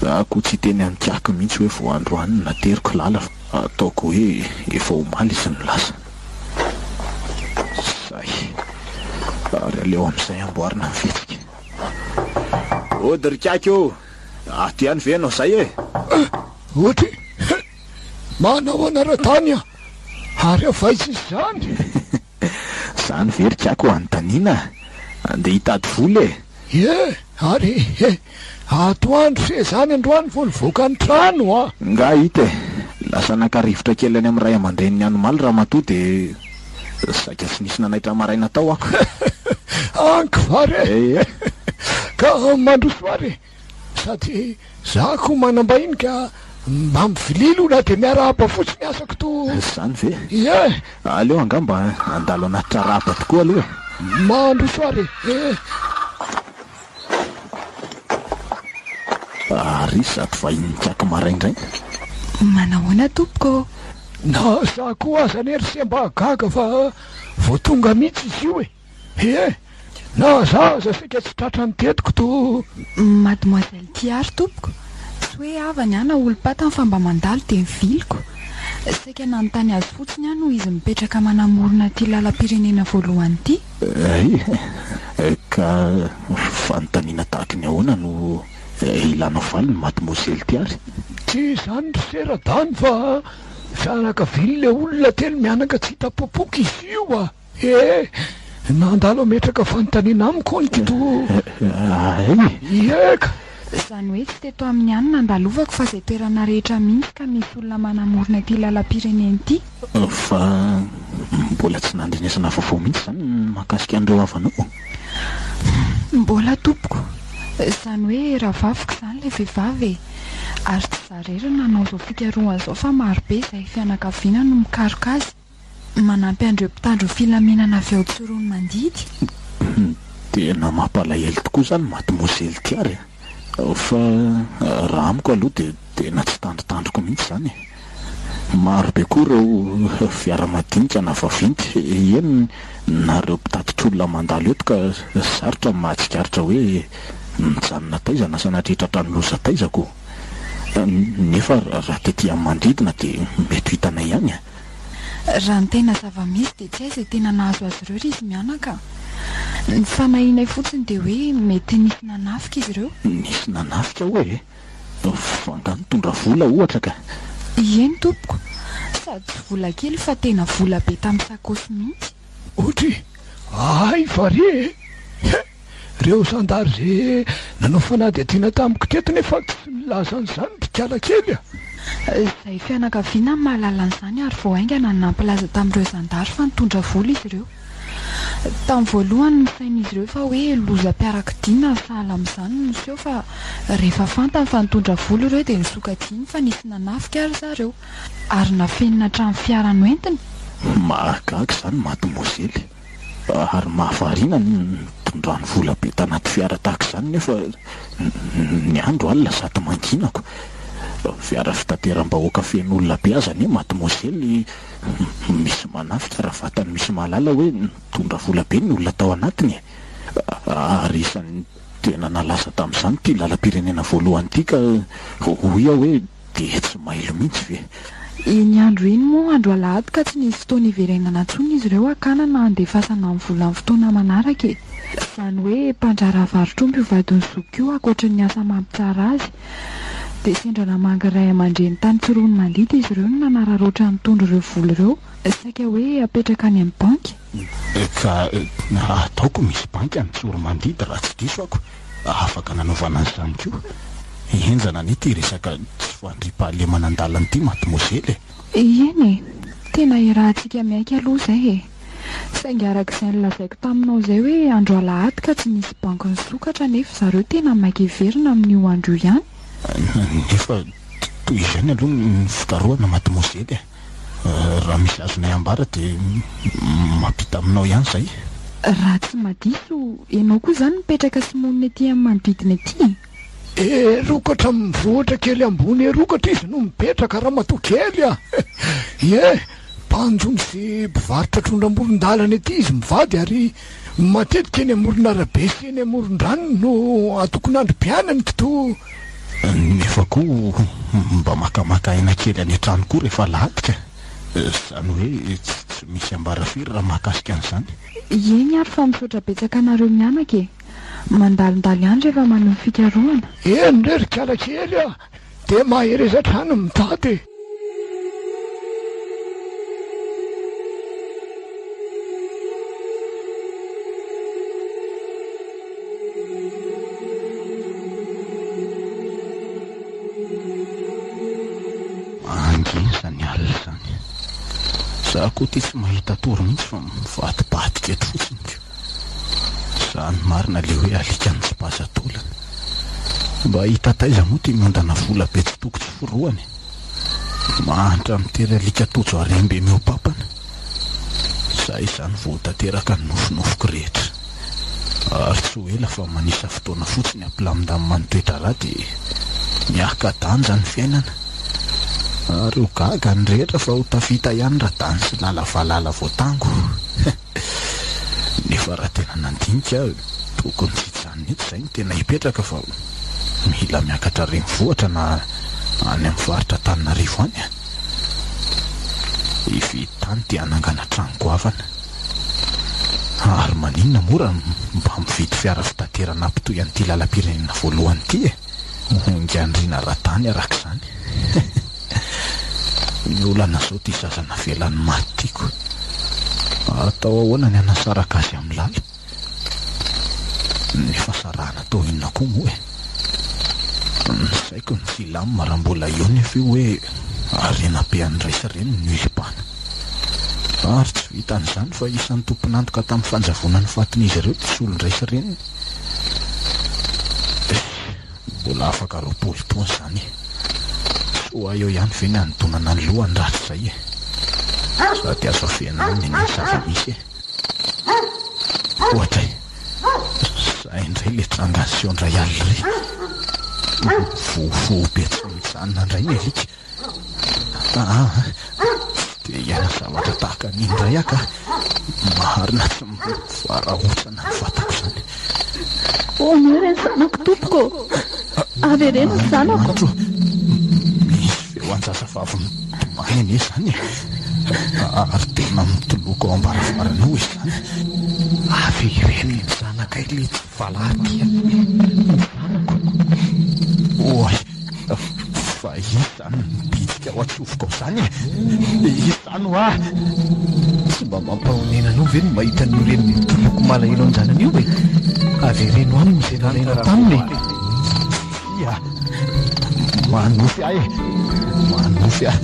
Za koa tsy hiteny an'i Kiaky mihitsy hoe vao androany no nateriko lala fa ataoko hoe efa omaly izy no lasa. Ary aleo amin'izay amboarina ny fihetsika. Ody ry Kaky ô! Ato ihany ve ianao izay e? Ody! Manahoana Ratany a! Ary avy aiza izy izany? Izany ve ry Kaky ho anontaniana? Andeha hitady vola e! Ie, ary e! Atoandro se izany androany vao nivoaka ny trano a! Nga hita e! Lasa naka rivotra kely any amin'ny ray aman-dreniny any omaly ramatoa dia saika tsy nisy nanaitra maraina tao ako. Anky va re! Ee. Ka mandroso ary e! Sady za ko manam-bahiny ka mba mivililo na dia miarahaba fotsiny asako to. Izany ve? Ie! Aleo angamba handalo anaty trarahaba tokoa aloha e! Mandroso ary e! Ary izato vahiny mikaky maraindraina. Manahoana tompoko ô? Na za koa aza anie ry se mba gaga fa vao tonga mihitsy izy io e! He! Na za aza saika tsy tratra ny tetiko to. Mademoiselle Tiary tompoko, tsy hoe havany aho na olom-patany fa mba mandalo dia miviliko. Saika nanontany azy fotsiny aho noho izy mipetraka manamorona ity lalam-pirenena voalohany ity. Hay, ka fanontaniana tahaky ny ahoana no ilanao valiny mademoiselle Tiary? Tsy izany ry se Radany fa fianakavian'ilay olona telo mianaka tsy hita popoka izy io a! Ee, nandalo hametraka fanontaniana amiko hono ity to. Hay! Ie ka! Izany hoe tsy teto aminy ihany nandalovako fa izay toerana rehetra mihitsy ka misy olona manamorona ity lalam-pirenena ity. Fa mbola tsy nandrenesana vaovao mihitsy izany ny mahakasika an'ireo havanao? Mbola tompoko. Izany hoe rahavaviko izany ilay vehivavy e! Ary tsy izaho irery no nanao izao fikarohana izao fa marobe izahay fianakaviana no mikaroka azy. Manampy an'ireo mpitandro ny filaminana avy ao Tsiroanomandidy. Tena mampalahelo tokoa izany mademoiselle Tiary a! Fa raha amiko aloha dia tena tsy tandrintandriko mihitsy izany e! Maro be koa ireo fiara madinika na vaventy, eny na ireo mpitatitr'olona mandalo eto ka sarotra ny mahatsikaritra hoe nijanona taiza na sanatria tratran'ny loza taiza ko! Nefa raha tety amin'ny manodidina dia mety ho hitanay ihany e! Raha ny tena zava-misy dia tsy hay izay tena nahazo azy ireo ry izy mianaka a! Ny fanahianay fotsiny dia hoe mety nisy nanafika izy ireo. Nisy nanafika hoe e? Fa angaha nitondra vola ohatra ka? Eny tompoko, sady tsy vola kely fa tena vola be tamin'ny sakaosy mihitsy. Otry, hay va re e! He! Reo zandary ze nanao fanadihadiana tamiko teto nefa tsy nilaza an'izany ry kiala kely a! Izay fianakaviana no mahalala an'izany ary vao haingana no nampilaza tamin'ireo zandary fa nitondra vola izy ireo. Tamin'ny voalohany nisain'izy ireo fa hoe lozam-piarakodia na sahala amin'izany no niseho fa rehefa fantany fa nitondra vola ireo dia nosokajiany fa nisy nanafika ry zareo ary nafenina hatramin'ny fiara noentiny. Mahagaga izany mademoiselle. Ary mahavariana ny nitondrany vola be tanaty fiara tahaka izany nefa ny andro alina sady manginako. Fiara fitateram-bahoaka feno olona be aza anie mademoiselle misy manafika raha vatany misy mahalala hoe nitondra vola be ny olona tao anatiny e! Ary isan'ny tena nalaza tamin'izany ity lalam-pirenena voalohany ity ka hoy aho hoe Dia tsy mailo mihitsy ve? Iny andro iny moa andro alahady ka tsy nisy fotoana hiverenana intsony izy ireo hakana na handefasana ny vola amin'ny fotoana manaraka e! Izany hoe mpandraharaha varotr'omby io vadin'i zoky io ankoatry ny asa mampitsara azy. Dia sendra namangy ray aman-dreny tany Tsiroanomandidy izy ireo no nanararaotra nitondra ireo vola ireo. Saika hoe apetraka any amin'ny banky. Ka ataoko misy banky any Tsiroanomandidy raha tsy diso ako. Afaka nanaovana an'izany koa. Henjana anie ity resaka tsy fandriampahalemana an-dalana ity mademoiselle e! Eny e! Tena iarahantsika miaiky aloha izay e! Saingy araka izay nolazaiko taminao izay hoe andro alahady ka tsy nisy banky nisokatra nefa zareo tena maika hiverina amin'io andro io ihany. Nefa toy izany aloha ny fikarohana mademoiselle e! Raha misy azonay ambara dia mampita aminao ihany izahay. Raha tsy madiso, ianao koa izany mipetraka sy monina ety amin'ny manodidina ety e? Erokatra amin'ny vohitra kely ambony erokatra izy no mipetraka ramatoa kely a! Ie, mpanjono sy mpivarotra trondro amoron-dalana ety izy mivady ary matetika eny amoron'arabe sy eny amoron-drano no atokon'androm-piainany k'to. Nefa koa mba makamaka aina kely any an-trano koa rehefa alahady ka. Izany hoe tsy misy ambara firy raha mahakasika an'izany. Eny ary fa misaotra betsaka anareo mianaka e! Mandalondalo ihany rehefa manohy fikarohana. Eny re ry kala kely a! Dia mahereza hatrany mitady e! Mangina izany alina izany. Za koa ity tsy mahita tory mihitsy fa mivadibadika eto fotsiny ko. Izany marina le hoe alika mitsipaza taolana. Mba hita taiza moa ity miondana vola be tsy toko tsy forohana e. Mahantra mitery alika tojo harem-be mihoa-papana. Zay izany vao ho tanteraka ny nofinofiko rehetra. Ary tsy ho ela fa manisa fotoana fotsiny hampilamindamina ny toe-draharaha dia miaka-danja ny fiainana. Ary ho gaga ny rehetra fa ho tafita ihany Radany sy Lala valala voatango. Nefa raha tena nandinika aho, tokony tsy hijanona eto izay no tena hipetraka fa mila miakatra renivohitra na any amin'ny faritra Antananarivo any. Hividy tany dia hanangana trano goavana. Ary maninona moa raha mba mividy fiara fitaterana hampitohy an'ity lalam-pirenena voalohany ity e? Onganrina Radany araka izany. Ny olana izao ity zaza navelan'ny maty tiako. Atao ahoana ny hanasaraka azy amin'i Lala? Nefa sarahana atao inona koa moa e? Ny saiko no tsy hilamina raha mbola eo nefa io hoe harena be an'ny ray sy reniny no ilipana. Ary tsy vitan'izany fa isan'ny tompon'antoka tamin'ny fanjavonan'ny fatin'izy ireo ity solon-dray sy reniny. Mbola afaka 20 taona izany e! Soa eo ihany ve ny hanodonana ny lohany rahatrizay e! Sady azo afenina aminy anie ny zava-misy e! Ohatra e! Zay indray le tranga niseho indray alina ry! Mivovoho be tsy mijanona indray ny alika! Aa tsy dia hiaina zavatra tahaka an'iny indray aho ka! Marina tsy mivarahontsana ny vatako izany. Omeo re ny zanako tompoko ô! Avereno ny zanako. Andriamanitro ô! Misy feo an-jazavavy mitomany anie izany e! Ary tena mitoloko ao am-baravarana ao izy izany. Avereno ny zanakay ilay tsy valahara ity a! Ny zanako. Oay! Fa iza no mibitsika ao an-tsofiko ao izany e? Iza no a? Tsy mba mampahonena anao ve ny mahita an'io reny mitoloko malahelo an-janany io e? Avereno aminy izay nalainao taminy e! Tsia! Manofy ahy e! Manofy ahy!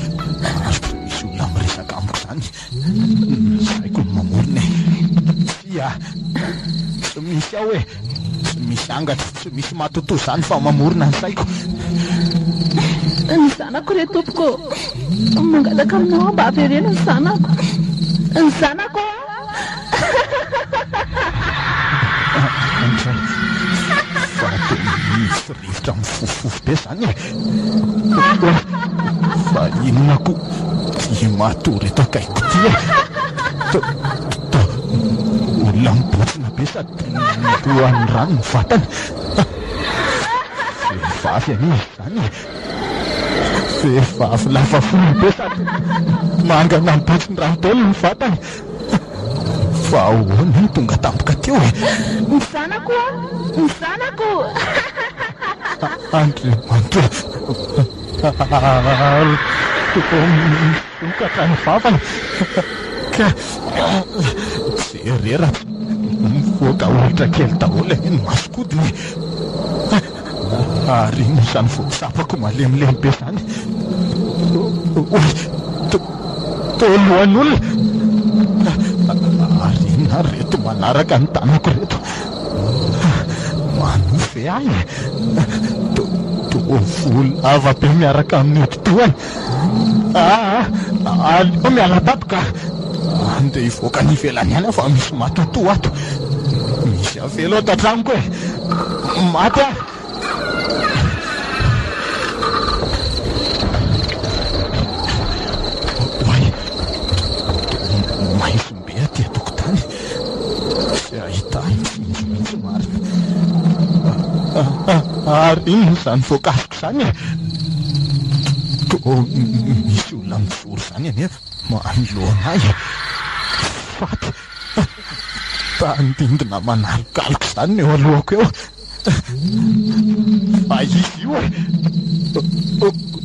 Ary tsy misy olona miresaka amiko izany. Ny saiko no mamorona e! Tsia! Tsy misy ao e! Tsy misy angatra, tsy misy matotoa izany fa mamorona ny saiko. Ny zanako re tompoko ô! Mangataka aminao aho mba avereno ny zanako. Ny zanako a! Andray, fa tena misy rivotra mifofofofo be izany e! Fa inona koa ity matory eto akaikiko ity e? Toa olona mibontsina be sady migohan'ny rano ny vatany. Vehivavy anie izy izany e! Vehivavy lava volo be sady mangana mibotsin-drano daholo ny vatany. Fa ahoana no tonga tampoka teo e? Ny zanako an! Ny zanako! Andriamanitra ô! Ary toa misokatra ny vavany ka jereo raha tsy mivoaka olitra kely daholo anie ny masonkodiny e! Ary inona izany vao tsapako malemilemy be izany? Oay! Toa lohan'olona! Ary inona ary ireto manaraka ny tanako ireto? Manofy ve ahy e? Toa volo lava be miaraka amin'ny hodi-dohany. Aa! Aleo miala tato ka! Andeha hivoaka any ivelany any aho fa misy matotoa ato. Misy avela ato an-tranoko e! Maty aho! Oay! Toa maizim-be aty an-tokotany. Tsy ahitana tsinjo mihitsy marina. Ary inona izany voakasiko izany e? Toa misy olona mijoro izany anefa. Manoloana ahy e! Faty! Tandindona manalokaloka izany ny eo alohako eo. Fa izy io e!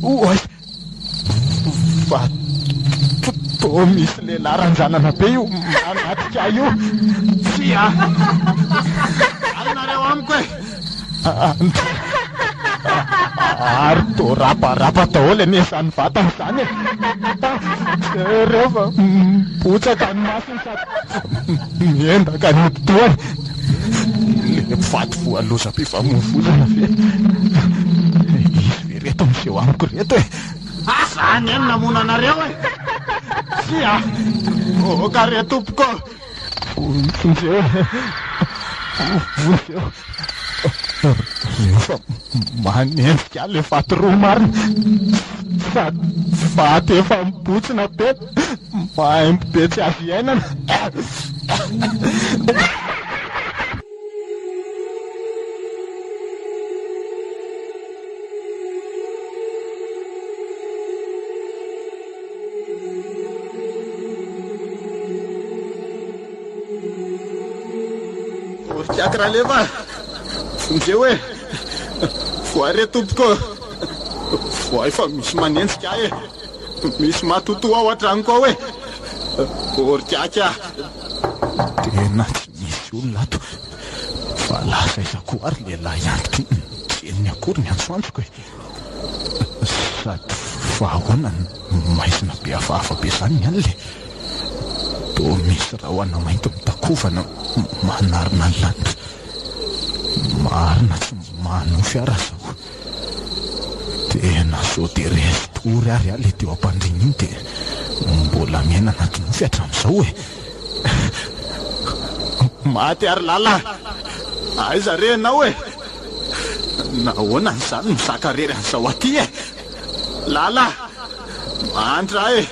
Oay! Fa toa misy lehilahy ranjanana be io manatrika ahy io. Tsia! Miala nareo amiko e! Ary toa raparapa daholo anie izany vatana izany e! Jereo fa mipotsaka ny masony sady miendaka ny hodi-dohany. Ilay mpivady voalozam-pifamoivoizana ve? Izy ve ireto miseho amiko ireto e? Asa anie ny namono anareo e! Tsia! Oka re tompoko! Vonjeo e! Vonjeo! Reo fa manenjika ahy le faty roa marina! Sady faty efa mibotsina be, maimbo be tsy azo iainana! Orkiaky Raleva a! Vonjeo e! Voay re tompoko ô! Voay fa misy manenjika ahy e! Misy matotoa ao an-tranoko ao e! Orkiaky a! Tena tsy misy olona ato fa lasa aiza koa ary lehilahy antitra iny tsy henony akory ny antsoantsoko e! Sady fa ahoana no maizina be hafahafa be izany ny alina e? Toa misy rahona mainty mitakovana manarona ny lanitra. Marina tsy manofy aho raha izao. Tena sao dia resy tory ary aho ilay teo am-pandriana iny dia mbola miaina anaty nofy hatramin'izao e! Maty ary Lala a! Aiza re ianao e? Nahoana izany mizaka rery an'izao aty e? Lala! Mahantra aho e!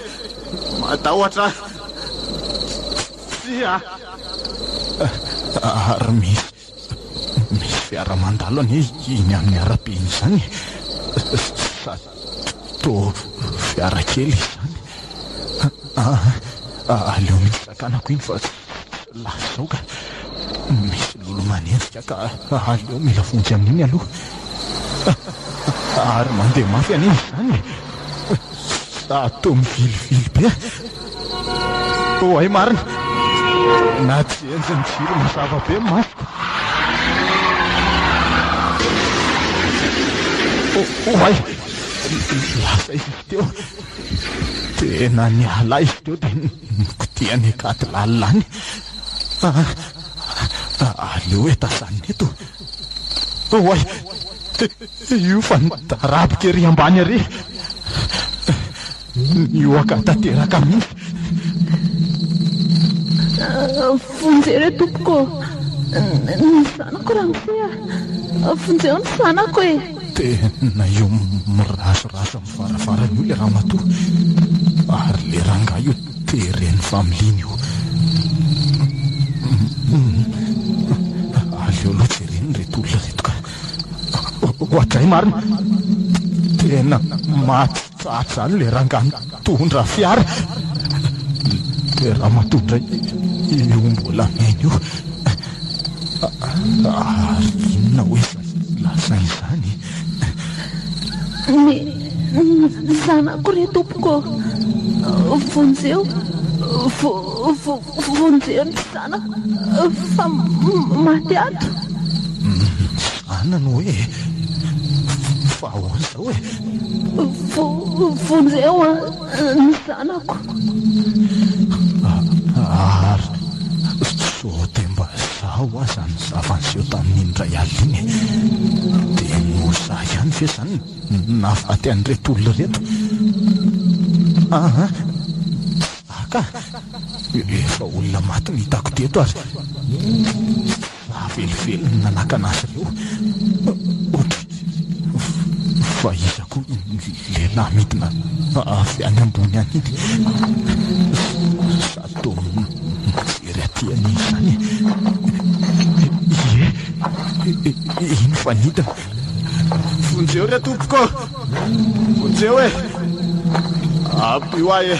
Matahotra aho! Tsia! Ary misy, misy fiara mandalo anie iny amin'ny arabe iny izany e! Sady toa fiara kely izany. Aleo mihitsy sakanako iny fa tsy lasa izao ka. Misy lolo manenjika ka aleo mila vonjy amin'iny aloha. Ary mandeha mafy anie izany e. Sady toa mivilivily be. Oay marina. Na tsy henjin'ny jiro mazava be ny masoko. Oay! Lasa izy teo. Tena niala izy teo dia nokotehany akady lalina any. Aleo hoe tazanina eto. Oay! Io fa nidaraboka ery ambany ery. Nihoaka tanteraka mihitsy. Vonjeo re tompoko ô! Ny zanako ramose a! Vonjeo ny zanako e! Tena io mirazorazo amin'ny varavarana io ilay ramatoa. Ary ilay rangahy io teren'ny familiana io. Aleo aloha jerena ireto olona ireto ka. Oadray marina! Tena maty tratra izany ilay rangahy nitondra fiara. Ilay ramatoa indray io mbola miaina io. Ary inona hoe izany lazainy izany? Ny zanako re tompoko ô! Vonjeo! Vonjeo ny zanako fa maty ato! Zanany hoe e! Fa ahoana izao e? Vonjeo ny zanako! Ary sao dia mba izaho aza ny zava-niseho tamin'iny indray alina iny e! Dia noho izaho ihany ve izany no nahafaty an'ireto olona ireto? Aa! Aka! Efa olona maty no hitako teto ary za velively no nanakana azy ireo. Ohatry fa iza koa iny lehilahy midina avy any ambony any iny? Sady toa mijery aty anie izany e. Ie, iny fa nidina. Vonjeo re tompoko ô! Vonjeo e! Ampio ahy e!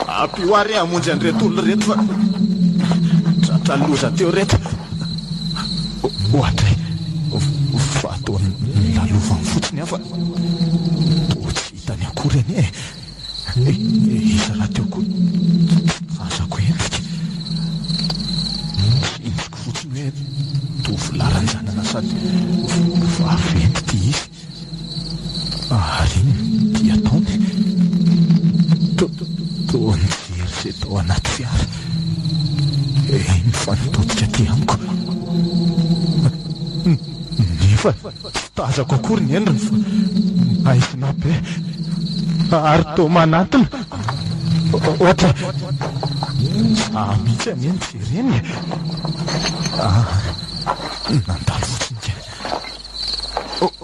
Ampio ahy re hamonjy an'ireto olona ireto fa tratra loza teo ireto. Oadray, fa toa nolalovany fotsiny aho fa toa tsy hitany akory anie e. Izy rahateo koa tsy tazako endrika. Tsinjoko fotsiny hoe tovolahy ranjanana sady vaventy ity izy. Ary inona ity ataony? Toa nijery izay tao anaty fiara. Iny fa nitodika aty amiko. Nefa tsy tazako akory ny endriny fa maizina be ary toa manantona. Ohatra, izaho mihitsy anie no jereny e! Nandalo fotsiny ka.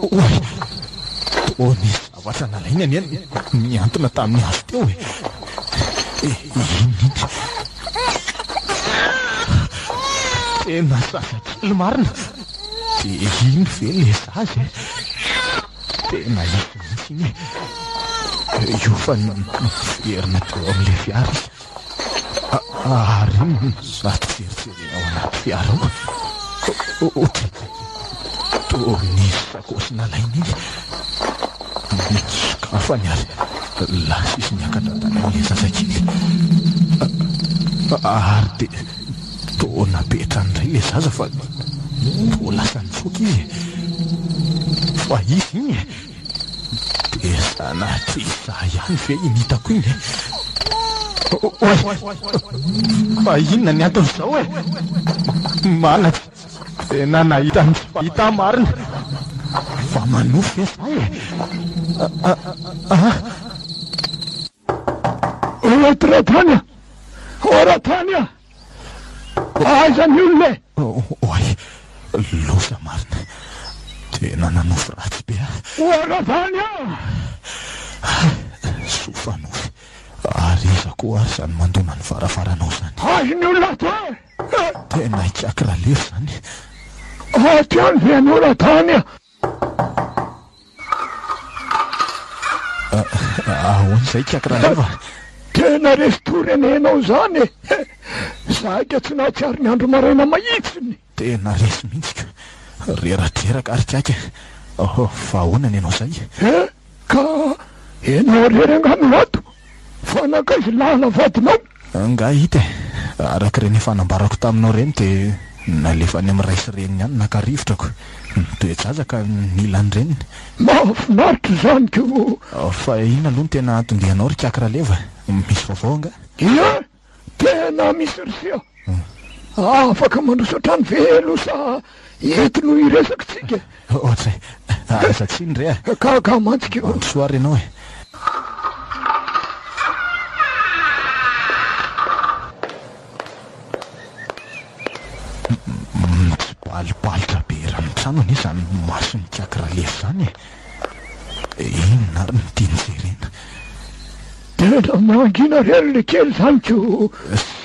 Oay! Toa nisy zavatra nalainy anie nihantona tamin'ny hazo teo e! Inona iny? Tena zazakely marina! Dia iny ve ilay zaza e? Tena izy mihitsy iny e! Io fa niverina teo amin'ilay fiara izy. Ary inona no sady jerijerena ao anaty fiara ao? Ohatran'ny toa nisy sakaosy nalaina iny. Nosokafany ary lasa izy niakatra tany amin'ilay zazakely. Ary dia toa napetrany indray ilay zaza fa toa lasa nitsoaka izy e. Fa izy iny e! Dia sanatria izaho ihany ve iny hitako iny e? Oay! Fa inona ny anton'izao e? Mana tsy tena nahita ny tsy fahita marina. Fa manofy ve za e? Ah! Ô Ratany a! Ô Ratany a! Aiza ny olona e? Oay, loza marina. Tena nanofy ratsy be aho. Oa Ravany a! Soa fa nofy. Ary iza koa ary izany mandona ny varavaranao izany? Aiza ny olona ato e? Tena ikaky Ralery izany. Aty ihany ve ianao Ratany a? Ahoana izay ikaky Raleva? Tena resy tory anie ianao izany e! Saika tsy nahatsiaro ny andro maraina mahitsiny. Tena resy mihitsy ko! Reradreraka ary ikaky e! Fa ahoana ny anao izay? He! Ka ianao irery angaha no ato? Fa nankaiza lala vadinao? Angaha hita e! Araka ireny efa nambarako taminao ireny dia nalefa any amin'ny ray sy reniny any naka rivotra ko. Nitoe-jaza ka nila ny reniny. Mahafinaritra izany ko! Fa inona aloha no tena anton-dianao ry Kiaky Raleva? Misy vaovao angaha? Ie! Tena misy ry sia! Afaka mandroso hatrany ve aloha sa eto no hiresaka tsika e? Ohatray, aza tsiny re a! Gaga mantsy ko! Mandrosoa ary ianao e! Mitsibalibalotra be eran'ny trano anie izany mason'i Kiaky Ralefy izany e! Inona ary no tiany jerena? Tena mangina re ry lekely zany ko!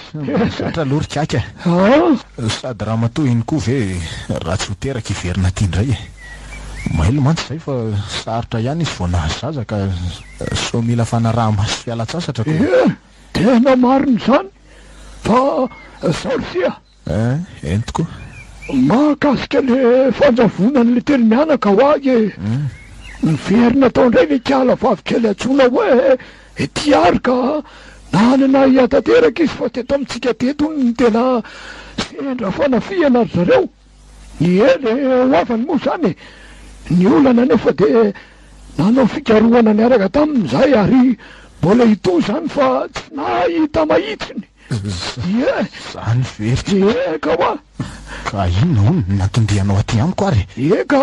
Zatra aloha ry Kiaky a! Sady ramatoa iny koa ve raha tsy ho teraka hiverina aty indray e! Mailo mantsy izay fa sarotra ihany izy vao nahazo zaza ka sao mila fanaraha-maso sy fialan-tsasatra ko! Ie! Tena marina izany fa zao ry sia! Eh, eny tokoa. Mahakasika le fanjavonan'le telo mianaka ho ahy e. Niverina tao indray le kiala vavy kely antsoina hoe Tiary ka nanana ahiahy tanteraka izy fa teto amintsika teto hono no tena sendra fanafihana ry zareo. Ie, le ho havany moa izany e. Ny olana anefa dia nanao fikarohana niaraka taminy izahay ary mbola hitohy izany fa tsy nahita mahitsiny. Ie! Zany ve ry Ie ka hoa! Ka inona hono no nantondianao aty amiko ary e? Ie ka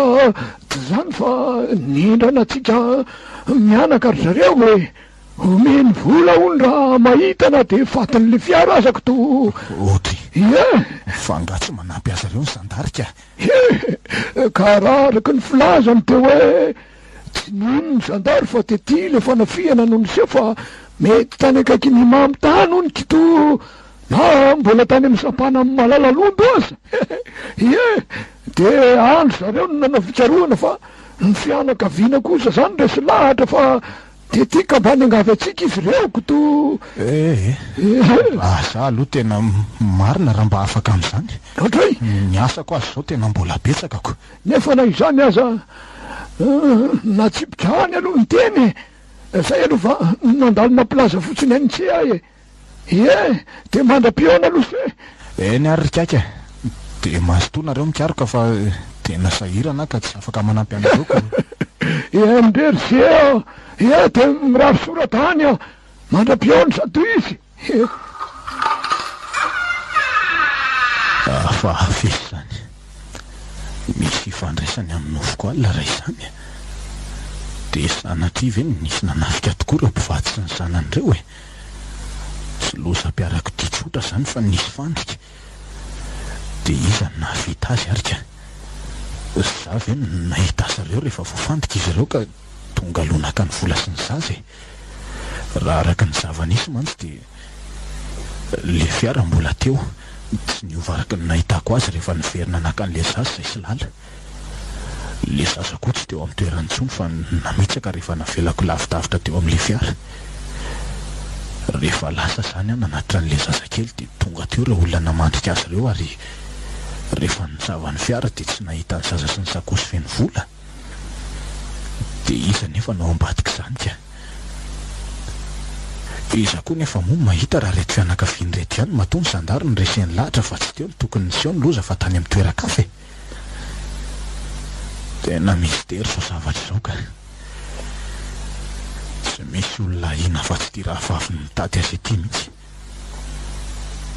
tsy zany fa nindrana antsika mianaka ry zareo e! Omeny vola hono raha mahita na dia fatin'le fiara aza kto! Ohatry! Ie! Fa angaha tsy manampy azy ireo ny zandary ka? He! Ka raha araka ny filazany dia hoe Tsy nino ny zandary fa tety ilay fanafihana no niseho fa mety tany akaikin'ny Imamo tany hono kito na mbola tany amin'ny sampanan'i Malalalondo aza. Ie, dia any zareo no nanao fikarohana fa ny fianakaviana kosa zany resy lahatra fa. Dia ty ka mba niangavy antsika izy ireo koto. Eh eh. Ah za aloha tena marina raha mba afaka amin'izany. Ohatray. Ny asako aza izao tena mbola betsaka ko. Nefa na izany aza natsipika any aloha ny teny e. Zay aloha fa nandalo nampilaza fotsiny an'i Tse aho e. Ie, dia mandra-pihaona aloha se. Eny ary ry Kaika, dia mazotoa nareo mikaroka fa tena sahirana aho ka tsy afaka manampy anareo ko. Eny re ry se a! Ie, dia mirary soratra any aho. Mandra-pihaona sady tohizo e! Hafahafa izany. Misy ifandraisany amin'ny nofiko alina raha izany e! Dia sanatria ve nisy nanafika tokoa ireo mpivady sy ny zanany ireo e? Tsy lozam-piarakodia tsotra izany fa nisy fandrika. Dia iza no nahavita azy ary ka? Za ve no nahita azy ireo rehefa voafandrika izy ireo ka tonga aloha naka ny vola sy ny zaza e? Raha araka ny zava-nisy mantsy dia le fiara mbola teo, tsy niova araka ny nahitako azy rehefa niverina naka an'le zaza izay sy lala. Le zaza koa tsy teo amin'ny toerany intsony fa namitsaka rehefa navelako lavidavitra teo amin'le fiara. Rehefa lasa izany aho nanatitra an'le zazakely dia tonga teo ireo olona namandrika azy ireo ary rehefa nisava ny fiara dia tsy nahita ny zaza sy ny sakosy feno vola. Dia iza nefa no ao ambadik'izany ka? Iza koa nefa moa no mahita raha ireto fianakaviana ireto ihany matoa ny zandary no reseny lahatra fa tsy teo no tokony niseho ny loza fa tany amin'ny toeran-kafa e! Tena mistery izao zavatra izao ka! Tsy misy olona ahiana afa-tsy ity rahavavy mitady azy ity mihitsy.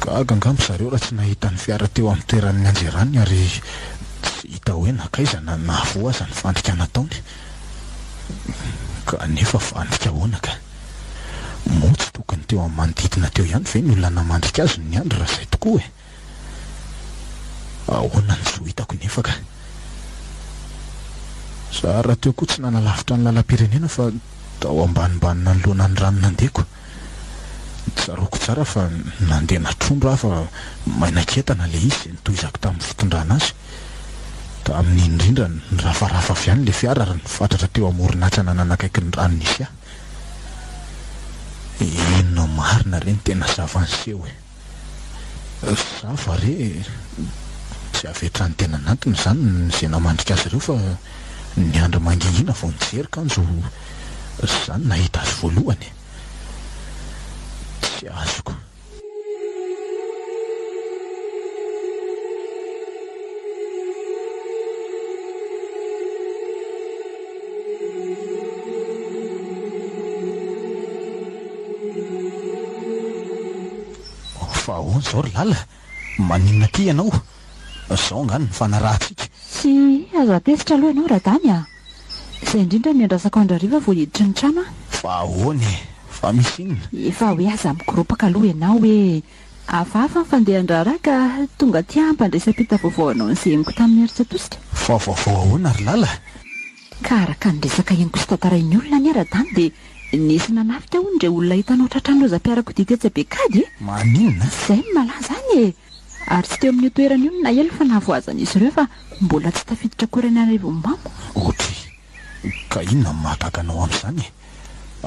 Gaga angamba zareo raha tsy nahita ny fiara teo amin'ny toeran'ny nianjerany ary tsy hita hoe nankaiza na nahavoa aza ny fandrika nataony. Kanefa fandrika ahoana ka? Moa tsy tokony teo amin'ny manodidina teo ihany ve ny olona namandrika azy no niandry raha izay tokoa e? Ahoana no tsy ho hitako nefa ka? Za rahateo koa tsy nanalavitra ny lalam-pirenena fa tao ambanimbany nanoloana ny rano nandeko. Tsaroako tsara fa nandeha natrondro aho fa mainak'entana ilay izy izay nitohizako tamin'ny fitondrana azy. Tamin'iny indrindra nirafarafa avy any ilay fiara ary nifatratra teo amoron'atsana nanakaiky ny rano nisy ahy. Inona marina re ny tena zava-niseho e? Za va re tsy avy hatrany tena anatiny izany izay namandrika azy ireo fa niandry mangingina vao nijery kanjo za no nahita azy voalohany e! Tsy azoko. Fa ahoana izao ry Lala? Maninona aty ianao? Izao angaha no nifanarahantsika. Tsy azo atezitra aloha ianao Radamy a! Izay indrindra no niandrasako andro hariva vao hiditra ny trano aho. Fa ahoana e? Fa misy inona? Efa hoe aza mikoropaka aloha ianao hoe hafahafa ny fandehan-draharaha ka tonga aty aho hampandraisam-pita vaovao anao an'izay henoko tamin'ny herin-tsatosika. Fa vaovao ahoana ry Lala? Ka araka ny resaka henoko sy tantarain'ny olona anie Radamy dia Nisy nanafika hono indray olona hitanao tratran'ny lozam-piarakodia tetsy Bekady e! Maninona? Izay no malaza any e! Ary tsy teo amin'io toerana io no nahelo fa nahavoazan'izy ireo fa mbola tsy tafiditra akory any Arivonimamo. Ohatry! Ka inona no mahagaga anao amin'izany e?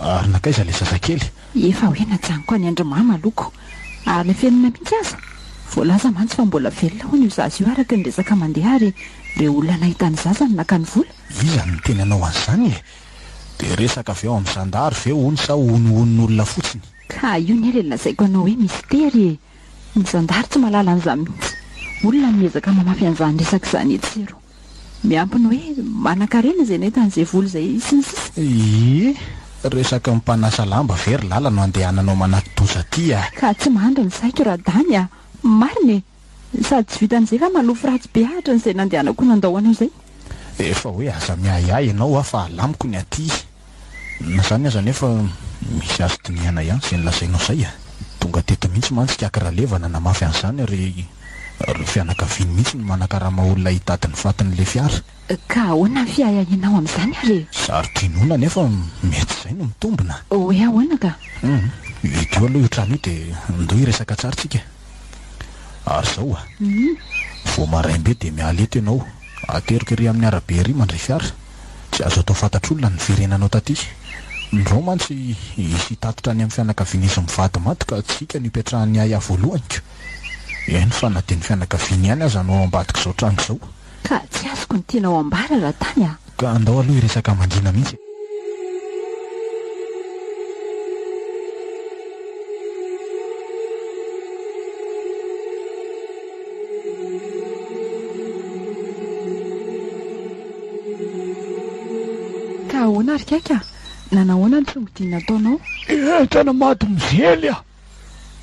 Ary nankaiza ilay zazakely? Efa hoe najanoko any an-dry mama aloha ko! Ary nafenina mihitsy aza! Voalaza mantsy fa mbola velona hono io zaza io araka ny resaka mandeha ary ireo olona nahita ny zaza no naka ny vola. Iza no niteny anao an'izany e? Dia resaka avy ao amin'ny zandary ve hono sa honohonon'olona fotsiny? Ka io ne le lazaiko anao hoe mistery e! Ny zandary tsy mahalala an'izany mihitsy. Olona no miezaka mamafy an'izany resaka izany etsy sy eroa. Miampy ny hoe manankarena izay nahita an'izay vola izay sy ny sisa. Ii, Resaka mpanasa lamba ve ry Lala no andehananao manati-doza aty a! Ka tsy mandry ny saiko Radany a! Marina e! Sady tsy vitan'izay fa manofy ratsy be ahatra an'izay nandehanako nandao anao izay. Efa hoe aza miahiahy ianao aho fa alamiko ny aty. Na izany aza anefa misy azo dinihana ihany izay nolazainao izay a. Tonga teto mihitsy mantsy ikaky Raleva nanamafy an'izany ary ireo fianakaviany mihitsy no manakarama olona hitady ny fatin'ilay fiara. Ka ahoana ny fiahiahianao amin'izany ary e? Sarotra inoana anefa mety izay no mitombina. Hoe ahoana ka? Hum, idio aloha io trano io dia ndao hiresaka tsara tsika. Ary izao a! Vao maraim-be dia miala eto ianao, ateriko ery amin'ny arabe ery mandray fiara. Tsy azo atao fantatr'olona ny niverenanao taty. Ndrao mantsy hisy hitatitra any amin'ny fianakavian'izy mivady maty ka tsy hika no hipetrahan'ny ahiahy voalohany ko. Eny fa na dia ny fianakaviany ihany aza no ao ambadik'izao tranga izao. Ka tsy azoko ny tianao ambara Ratany a! Ka andao aloha hiresaka mangina mihitsy e. Ka ahoana ry Kaika? Nanahoana ny tsongodia nataonao? Entana madomizely a!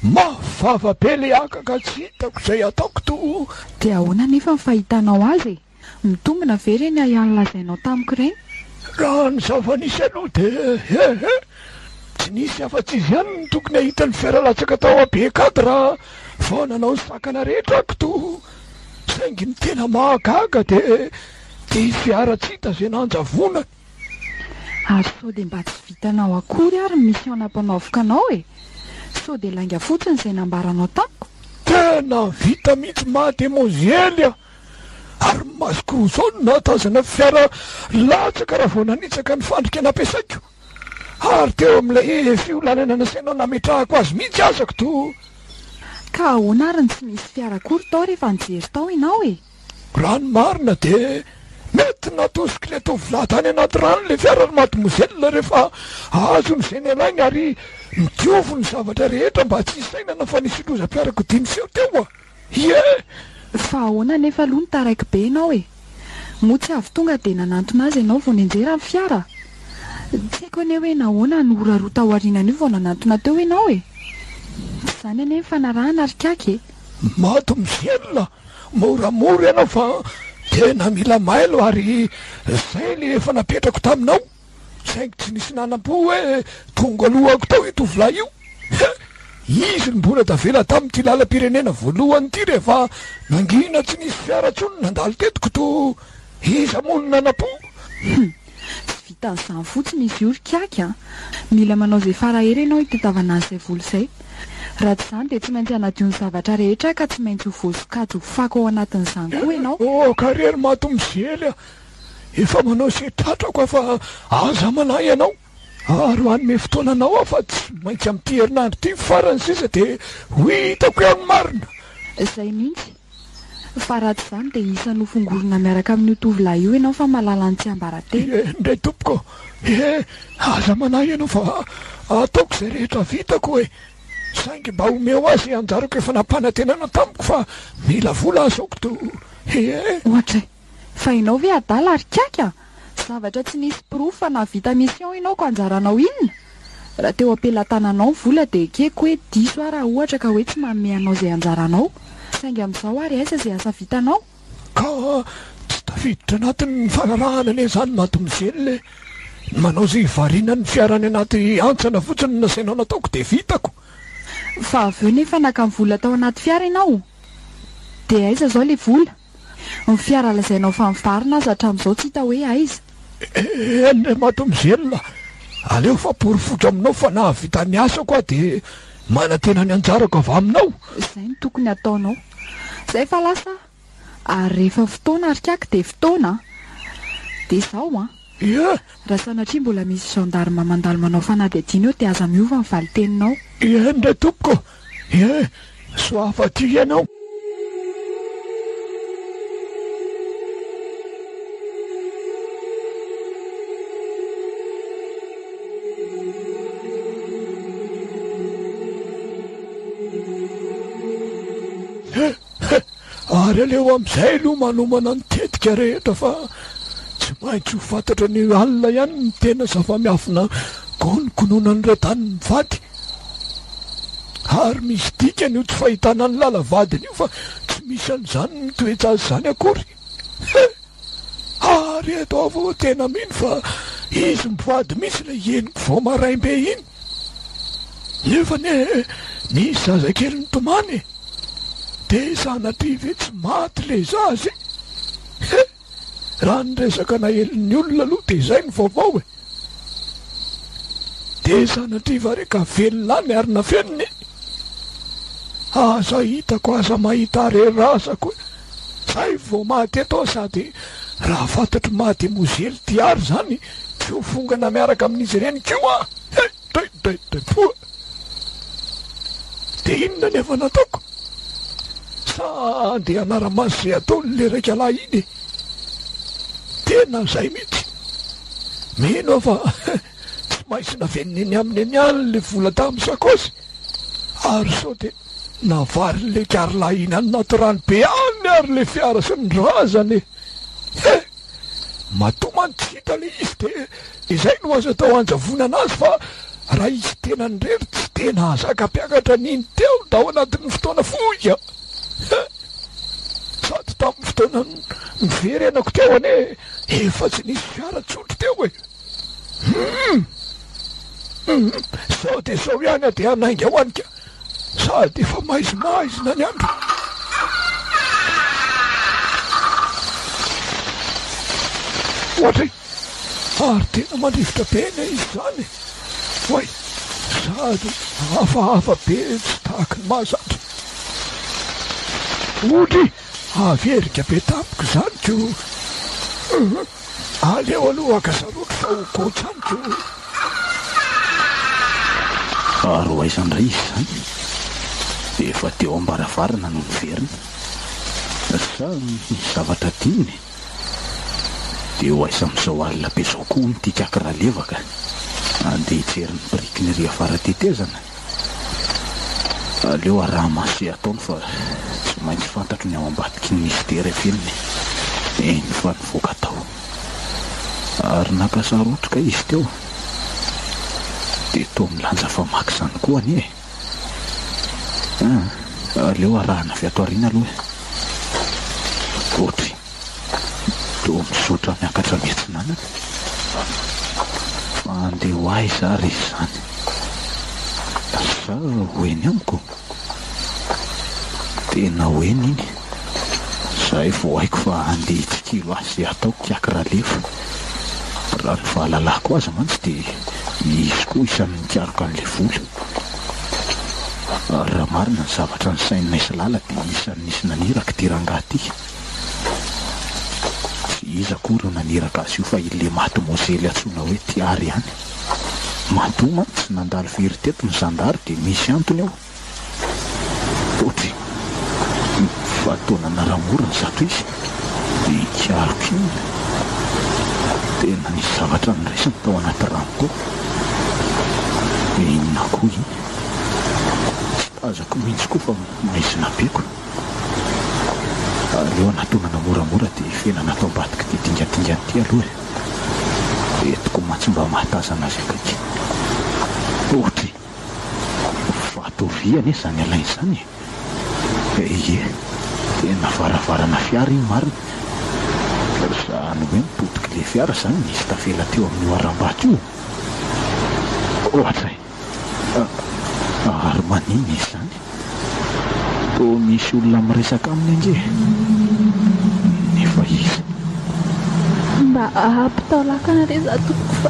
Mafy vava be le haka ka tsy hitako izay ataoko to. Dia ahoana anefa ny fahitanao azy e? Mitombina ve ireny ahiahy nolazainao tamiko ireny? Raha ny zava-nisy aloha dia he he! Tsy nisy afa-tsy izy ihany no tokony hahita ny fiara latsaka tao Abekady raha vao nanao ny sakana rehetra aho to. Saingy ny tena mahagaga dia ity fiara tsy hita izay nanjavonany. Ary sao dia mba tsy vitanao akory ary ny mission nampanaoviko anao e? Sao dia lainga fotsiny izay nambaranao tamiko? Tena vita mihitsy mademoiselle a! Ary ny masoko roa izao no nahatazana fiara latsaka raha vao nanitsaka ny fandrika nampiasaiko. Ary teo amin'ilay fiolanana nasainao nametrahako azy mihitsy aza k'to. Ka ahoana ary no tsy nisy fiara akory tao rehefa nijery tao ianao e? Raha ny marina dia mety natosik'ilay tovolahy tany anaty rano ilay fiara ry mademoiselle rehefa azony izay nialainy ary nodioviny ny zavatra rehetra mba tsy hisainana fa nisy lozam-piarakodia niseho teo a! Ie! Fa ahoana anefa aloha no taraiky be ianao e? Moa tsy avy tonga dia nanantona azy ianao vao nianjera ny fiara? Tsy haiko anie hoe nahoana no ora roa tao aorianan'io vao nanantona teo ianao e! Tsy izany anie ny fanarahana ry Kaky e! Mademoiselle, moramora ianao fa tena mila mailo ary izay le efa napetrako taminao. Saingy tsy nisy nanam-po hoe tonga alohako tao io tovolahy io. He! Izy no mbola tavela tamin'ity lalam-pirenena voalohany ity rehefa nangina tsy nisy fiara intsony nandalo teto koto iza moa no nanam-po? Hum! Tsy vitan'izany fotsiny izy io ry Kiaky a! Mila manao izay fara-hery ianao hitadiavana an'izay vola izay. Raha tsy izany dia tsy maintsy hanadio ny zavatra rehetra ka tsy maintsy ho voasokajy ho fako ao anatin'izany koa ianao. Oh, ka re ry Matomizely a! Efa manao izay tratrako aho fa aza manahy ianao. Ary hanome fotoana anao aho fa tsy maintsy amin'ity herinandro ity farany sisa dia ho hitako eo ny marina. Izay mihitsy. Fa raha tsy izany dia isan'ny ho fongorina miaraka amin'io tovolahy io ianao fa malala ny tsiambaratelo. Eny indray tompoko. He, aza manahy ianao fa ataoko izay rehetra vitako e. Saingy mba omeo ahy izay anjarako efa nampanantenaina tamiko fa mila vola aho izao koto. He. Ohatra e. Fa ianao ve adala ry kiaka a? Zavatra tsy nisy porofo fa nahavita mission ianao ko anjaranao inona? Raha teo am-pelatananao ny vola dia ekeko hoe diso aho raha ohatra ka hoe tsy manome anao izay anjaranao. Saingy amin'izao ary aiza izay asa vitanao? Ka tsy tafiditra anatin'ny fanarahana anie izany mademoiselle e! Ny manao izay hivarinan'ny fiara any anaty hantsana fotsiny no nasainao nataoko dia vitako. Fa avy eo nefa naka ny vola tao anaty fiara ianao? Dia aiza izao ilay vola? Ny fiara lazainao fa mivarina aza hatramin'izao tsy hita hoe aiza. Eny ry mademoiselle, aleo fa porofoiko aminao fa nahavita ny asako aho dia manantena ny anjarako avy aminao. Izay no tokony hataonao. Izay fa lasa aho. Ary rehefa fotoana ry kaky dia fotoana an! Dia izao an! Ie! Raha sanatria mbola misy gendarme mandalo manao fanadihadiana eo dia aza miova ny valin-teninao. Eny re tompoko! Ie! Soava aty ianao. He! He! Ary aleo amin'izay aloha manomana ny tetika rehetra fa tsy maintsy ho fantatra anio alina ihany ny tena zava-miafina kononkononan'ireo tany mivady. Ary misy dikany io tsy fahitana ny lala vadiny io fa tsy misy an'izany mitoetra azy izany akory. He! Ary eto aho vao tena mino fa izy mivady mihitsy ilay henoko vao maraim-be iny. Nefa anie nisy zazakely nitomany e! Dia sanatria ve tsy maty ilay zaza e? He! Raha ny resaka naelin'ny olona aloha dia izay no vaovao e! Dia sanatria va re ka velona any ary nafenina e? Aza hitako aza mahita re razako e! Zay vao maty eto aho sady raha fantatro mademozely ty ary zany tsy. Tsy ho fongana miaraka amin'izy ireny koa aho. He! Day! Day! Day! Foa! Dia inona nefa nataoko? Sa andeha hanara-maso izay ataon'ilay raika lahy iny e? Tena izay mihitsy. Mino aho fa tsy maintsy naveniny eny aminy eny ihany ilay vola tamin'ny sakaosy ary sao dia navarin'ilay karilahy iny any anaty rano be any ary ilay fiara sy ny razana e! He! Matoa mantsy tsy hita ilay izy dia izay no azo atao hanjavonana azy fa raha izy tenany irery tsy dia nahazaka mpiakatra an'iny teo tao anatin'ny fotoana fohy a! He! Sady tamin'ny fotoana niverenako teo anie efa tsy nisy fiara tsotro teo e! Hum! Hum! Sao dia sao ihany aho dia hanainga ho any ka! Sady efa maizimaizina ny andro. Ohatry, ary tena mandrivotra be anie izy izany e! Oay, sady hafahafa be tsy tahaky ny mahazatra. Ohatry, averika be tampoka izany ko! Aleo aloha haka sarotro fa ho gotra any ko. Ary ho aiza indray izy izany? Efa teo am-baravarana no niverina. Sa misy zavatra adinony? Dia ho aiza amin'izao alina be izao koa hono ity kaky Ralevaka? Andeha hijery ny biriky ny ery avara-tetezana? Aleo araha-maso izay ataony fa tsy maintsy fantatro ny ao ambadiky ny mistery afeniny. Eny fa nivoaka tao. Ary naka sarotro kay izy teo. Dia toa milanja famaky izany koa anie e. Aleo arahana avy ato aoriana aloha e. Ohatry. Toa mizotra miakatra miatsinanana. Fa handeha ho aiza ary izy izany? Sa ho eny amiko? Tena ho eny iny. Izay vao haiko fa handeha hitsikilo ahy izay ataoko kiaky Ralefa. Raha ny fahalalako azy mantsy dia izy koa isan'ny nikaroka an'ilay vola. Ary raha marina ny zavatra nisaininay sy Lala dia isan'ny nisy naniraka ity rangahy ity. Tsy iza akory no naniraka azy io fa i Lematimozely antsoina hoe Tiary ihany. Matoa mantsy nandalo very teto ny zandary dia misy antony ao. Ohatry fa toa nanara-morona izato izy dia hikaroka inona? Tena nisy zavatra noraisiny tao anaty rano tao. Dia inona koa iny? Tsy tazako mihitsy koa fa maizina be ko. Aleo anatonana moramora dia hifenana ato ambadik'ity dingadingana ity aloha e. Eto koa mantsy mba mahatazana azy akaiky. Ohatry vato vy anie izany alainy izany e. Ie, tena varavarana fiara iny marina. Izany hoe ny potik'ilay fiara izany nisy tavela teo amin'io harambato io. Ohatry. Ary maninona izy izany? Toa misy olona miresaka aminy ange e! Nefa iza? Mba ampitao lakana re za tompoko fa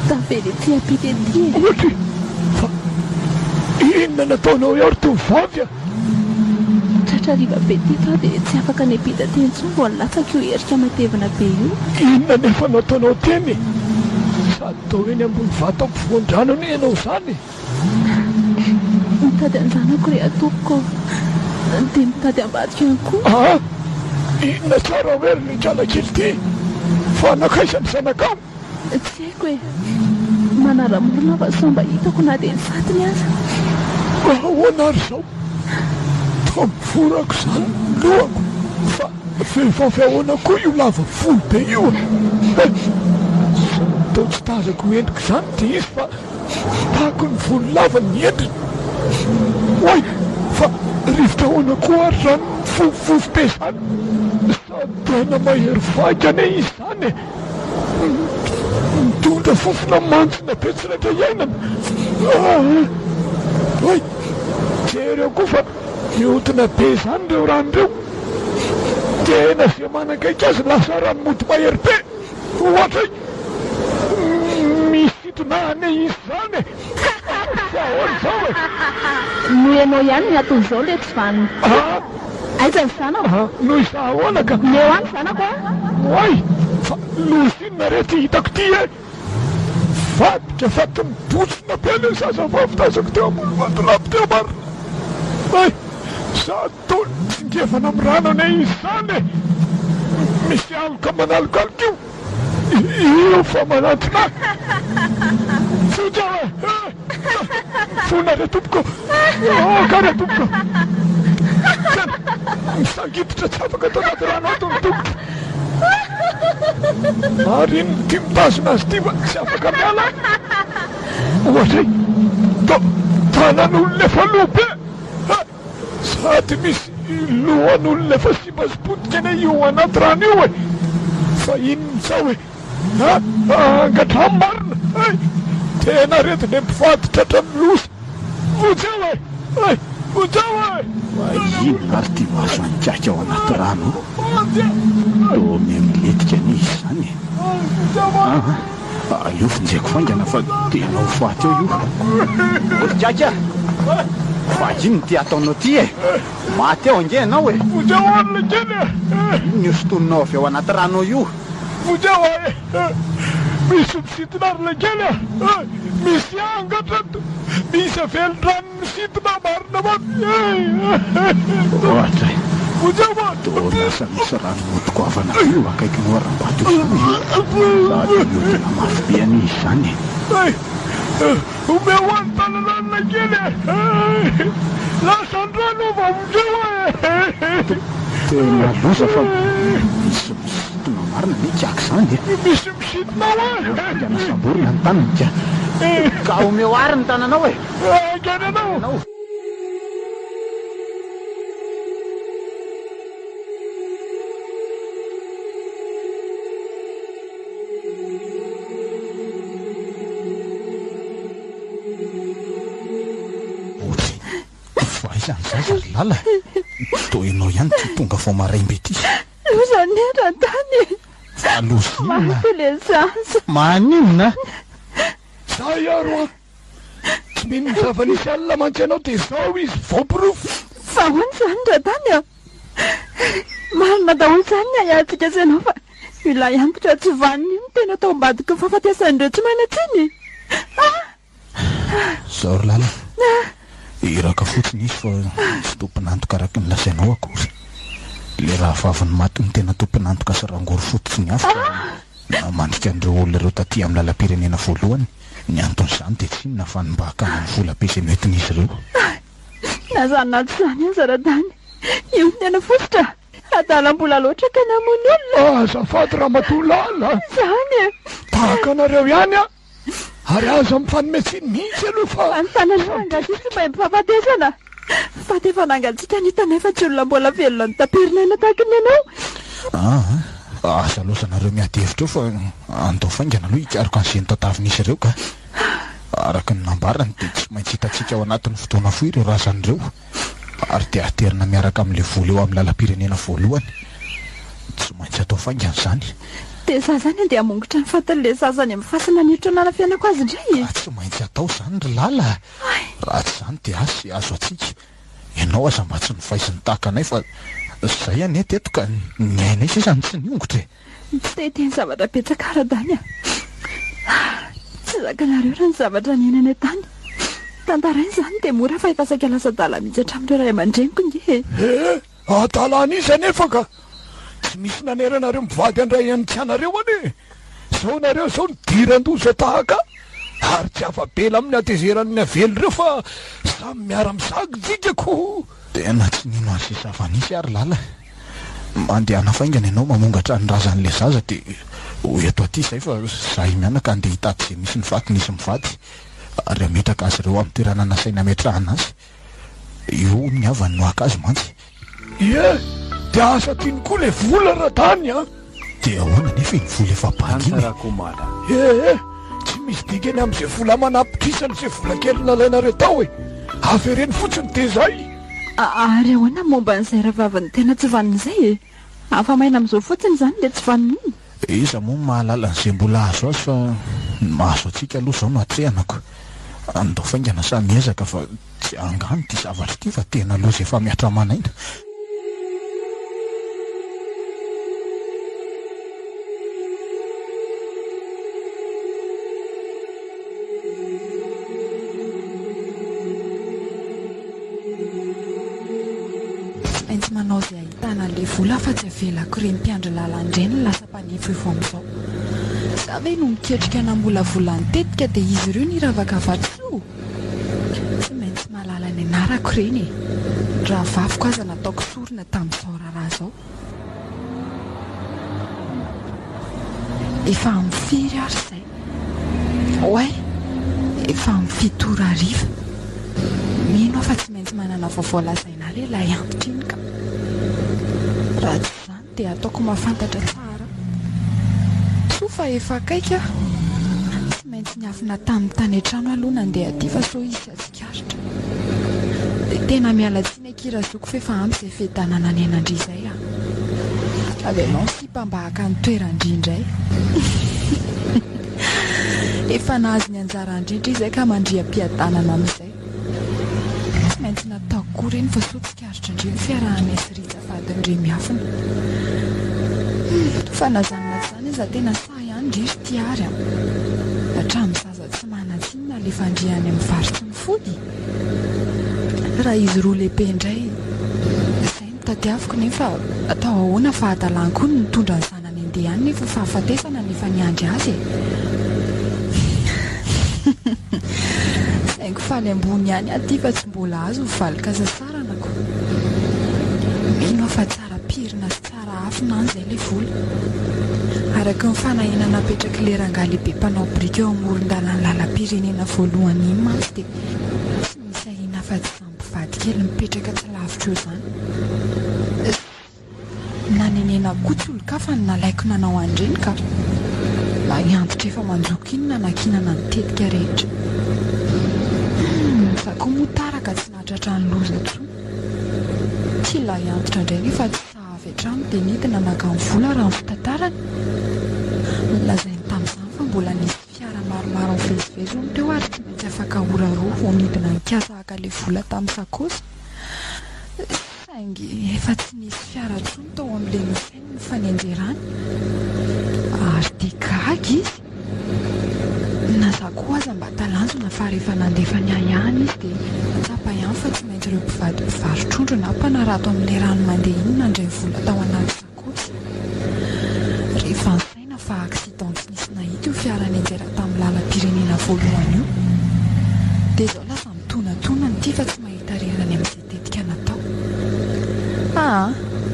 tavela ety ampita ety e! Ohatry! Fa inona no ataonao eo ry tovovavy a? Tratra hariva be teto aho dia tsy afaka niampita teny intsony vao nilatsaka io erika matevina be io. Inona anefa no ataonao teny e? Sady toa eny ambony vato ampovoan-drano anie ianao izany e! Mitady an-janako re tompoko ô! Dia mitady ambadika ihany koa. Aa! Inona tsara hoe ry lekalakely ity? Fa nankaiza ny zanakao? Tsy haiko e! Manara-morona aho fa sao mba hitako na dia ny fatiny aza. Ahoana ary izao? Toa mivoraka izany ny lohako. Fa vehivavy ahoana koa io lava volo be io e? Toa tsy tazako io endrika izany ity izy fa tahaka ny volo lava ny endriny. Oay! Fa rivotra ahoana koa ary izany mivovovo be izany? Sady tena mahery vaika anie izy izany e! Mitondra fofona mantsina be tsy raitra iainana. Oay! Jereo koa fa mihodina be izany ireo rano ireo. Tena izay manakaiky azy lasa rano mody mahery be. Ohatray! Misintona anie izy izany e! Fa ahoana izao e? Noho ianao ihany ny anton'izao le tsy vanona. Aiza ny zanako? Noho izaho ahoana ka? Omeo ahy ny zanako a! Oay! Fa loza inona re ity hitako ity e? Nivadika faty nibontsina be ilay zazavavy tazako teo ambony vatolampy teo marina. Hay! Sady toa nitsingevana amin'ny rano anie izy izany e! Misy aloka manalokaloka io. Io fa manantona ahy. Tsotra aho e! Mifona re tompoko! Aoka re tompoko! Tena misangiditra tsy afaka ato anaty rano ato ny tongotro. Ary iny ity mitazona azy ity fa tsy afaka miala. Ohatray, toa tanan'olona efa lo be. Sady misy lohan'olona efa simba sy potika anie io anaty rano io e! Fa inona izao e? Ha! Angadrano marina! Hay! Tena aretina e mpivady tratran'ny loza! Vonjeo e! Hay! Vonjeo e! Fa inona ary ity mahazo an'i Kiaka ao anaty rano? Toa miha-milentika anie izy izany e! Aa! Aleo vonjeko faingana fa tena ho faty eo io. Ry Kiaka a! Fa inona ity ataonao ity e? Maty eo ange ianao e! Vonjeo aho ry kely e! Inona io sintoninao avy ao anaty rano ao io? Vonjeo aho e! Misy misintona ry lekely a! Misy angatra ato! Misy velon-drano misintona marina mafy e! Ohatra e! Vonjeo aho! Toa lasa misy rano mody goavana be eo akaikin'io harambato io izany e! Sady mihodina mafy be anie izy izany e! Omeo ahy ny tanana ry lekely e! Lasa ny rano aho vao vonjeo aho e! Tena loza fa misy misintona marina anie kiaka izany e! Misy misintona ao e! Aleo haingana samborina ny tanany ka! Ka omeo àry ny tananao e! Haingana ianao! Ory, fa aiza ny zaza ry Lala? Toa ianao ihany ity tonga vao maraim-be ity. Loza anie Radany e! Fa loza inona? Maty ilay zaza. Maninona? Zay aro an! Tsy mino ny zava-nisy alina mantsy ianao dia izao izy voaporofo. Fa ahoana izany Radany a? Marina daholo izany ny ahiahintsika sy ianao fa ilay antitra tsy vanona io no tena tao ambadiky ny fahafatesan'ireo tsy manan-tsiny e! Ah! Zao ry Lala, iraka fotsiny izy fa tsy tompon'antoka araka ny lazainao akory. Ilay rahavavin'ny maty no tena tompon'antoka sy rangory fototry ny afo ka namandrika an'ireo olona ireo taty amin'ny lalam-pirenena voalohany. Ny anton'izany dia tsy inona fa ny mba hakana ny vola be izay noentin'izy ireo. Na izany na tsy izany aza Radany, io no tena fositra. Adalam-bola loatra ka namono olona. Azafady Ramatoa Lala. Izany e! Tahaka anareo ihany aho. Ary aza mifanome tsiny mihitsy aloha fa. Fa ny tanana rangahy tsy maimbo fahafatesana. Faty efa nangatsiaka ny hitanay fa tsy olona mbola velona notaperina aina tahaka ny anao. Aa, aza laozanareo miady hevitra eo fa andao faingana aloha hikaroka an'izay notadavin'izy ireo ka. Araka ny nambarany dia tsy maintsy hitantsika ao anatin'ny fotoana fohy ireo razana ireo. Ary dia aterina miaraka amin'ilay vola eo amin'ny lalam-pirenena voalohany. Tsy maintsy atao faingana izany. Dia za zany andeha hamongotra ny fatin'ilay zaza any amin'ny fasana niditra nanafenako azy indray e! Ka tsy maintsy atao izany ry Lala a! Raha tsy izany dia asa izay azo antsika. Ianao aza mba tsy nofaiziny tahaka anay fa izay anie teto ka ny ainay sisa no tsy niongotra e! Tsy te hiteny zavatra betsaka aho Radany a! Tsy zakanareo raha ny zavatra niainanay tany. Tantaraina izany dia mora fa efa saika lasa adala mihitsy hatramin'ireo ray aman-dreniko nge e! He! Adalan'iza anefa ka! Tsy misy nanery anareo mivady handray an'ny tsy anareo anie! Izao nareo izao nidiran-doza tahaka ary tsy afa-bela amin'ny hatezeran'ny avelo ireo fa samy miara-misagjika ko! Tena tsy nino an'izay zava-nisy aho ry Lala. Mandehana faingana ianao mamongatra ny razan'ilay zaza dia ho eto aty izay fa izahay mianaka handeha hitady izay misy ny fatin'izy mivady ary hametraka azy ireo amin'ny toerana nasainy hametrahana azy. Io hono ny havany no haka azy mantsy. Ie, dia aza adino koa ilay vola Radany a! Dia ahoana anefa iny vola efa banga iny e? Ee, tsy misy dikany amin'izay vola aman'apitrisany izay vola kely nalainareo tao e! Avereno fotsiny dia izay! Ary ahoana ny momba an'izay rahavavin'ny tena tsy vanona izay e? Afa-maina amin'izao fotsiny izany ilay tsy vanona iny. Iza moa no mahalala an'izay mbola hahazo azy fa ny mahazo antsika aloha izao no atrehana ko. Andao faingana samy hiezaka fa tsy angano ity zavatra ity fa tena loza efa mihatra aman'aina. manao izay ahitana an'ilay vola fa tsy avelako ireny mpiandry lalana ireny no lasa mpanefoefo amin'izao. Za ve no miketrika namolavola ny tetika dia izy ireo niravaka vatosoa? Tsy maintsy mahalala ny anarako ireny e! Ny rahavaviko aza nataoko sorona tamin'izao raharaha izao. Efa amin'ny firy ary izay? Oay! Efa amin'ny 7 ora hariva. Mino aho fa tsy maintsy manana vaovao lazaina ahy ilay antitra iny ka. Raha tsy izany dia ataoko mahafantatra tsara. Soa fa efa akaiky aho. Tsy maintsy niafina taminy tany an-trano aloha nandeha aty fa sao hisy hahatsikaritra. Dia tena miala tsiny akia razoky f'efa ampy izay fiadanana niainan-dry izay a! Avelao ny sipa mba haka ny toeran-dry indray. Efa nahazo ny anjaran-dry ndry izay ka mandria am-piadanana amin'izay. Tsy maintsy nataoko koa ireny fa soa tsikaritran-dry ny fiarahanay sy Rija vadin-dry miafina. Hum, fa na izany na tsy izany aza tena sahy ihany ndry ry Tiary a! Hatramin'ny zaza tsy manan-tsiny nalefan-dry any amin'ny vary tsy mifody? Raha izy roa lehibe indray, izay no tadiaviko nefa atao ahoana fa hadalany koa ny nitondra ny zanany handeha any nefa fahafatesana no efa niandry azy e! Saingy faly ambony ihany aho ity fa tsy mbola azo ny valin-kasasaranako. Mino aho fa tsara pirina sy tsara afina any izay ilay vola. Araka ny fanahiana napetrak'ilay rangahy lehibe mpanao biriky eo amoron-dalan'ny lalam-pirenena voalohany iny mantsy dia tsy misy ahiana afa-tsy izany mpivady kely mipetraka tsy lavitra eo izany. Nanenenako koa tsy olon-kafa no nalaiko nanao an'ireny ka. Lahy antitra efa manjoko iny nanankinana ny tetika rehetra. Humm, za koa moa tara ka tsy nahatratra ny loza intsony. Ity lahy antitra indray nefa tsy sahy avy hatrany dia nidina naka ny vola raha ny fitantarany. Nolazainy tamin'izany fa mbola nisy fiara maromaro nivezivezy hono teo ary tsy maintsy afaka ora roa vao nidina nikasa haka ilay vola tamin'ny sakaosy. Saingy efa tsy nisy fiara intsony tao amin'ilay nisainy ny fanenjerany ary dia gaga izy. Na za koa aza mba talanjona fa rehefa nandefa ny ahiahiny izy dia tsapa ihany fa tsy maintsy ireo mpivady mpivaro-trondro na mpanarato amin'ilay rano mandeha iny nandray vola tao anaty sakaosy. Rehefa nisaina fa accident tsy nisy nahita io fiara nianjera tamin'ny lalam-pirenena voalohany io dia izao lasa mitonantonana ity fa tsy mahita rirany amin'izay Tetika natao. Aa!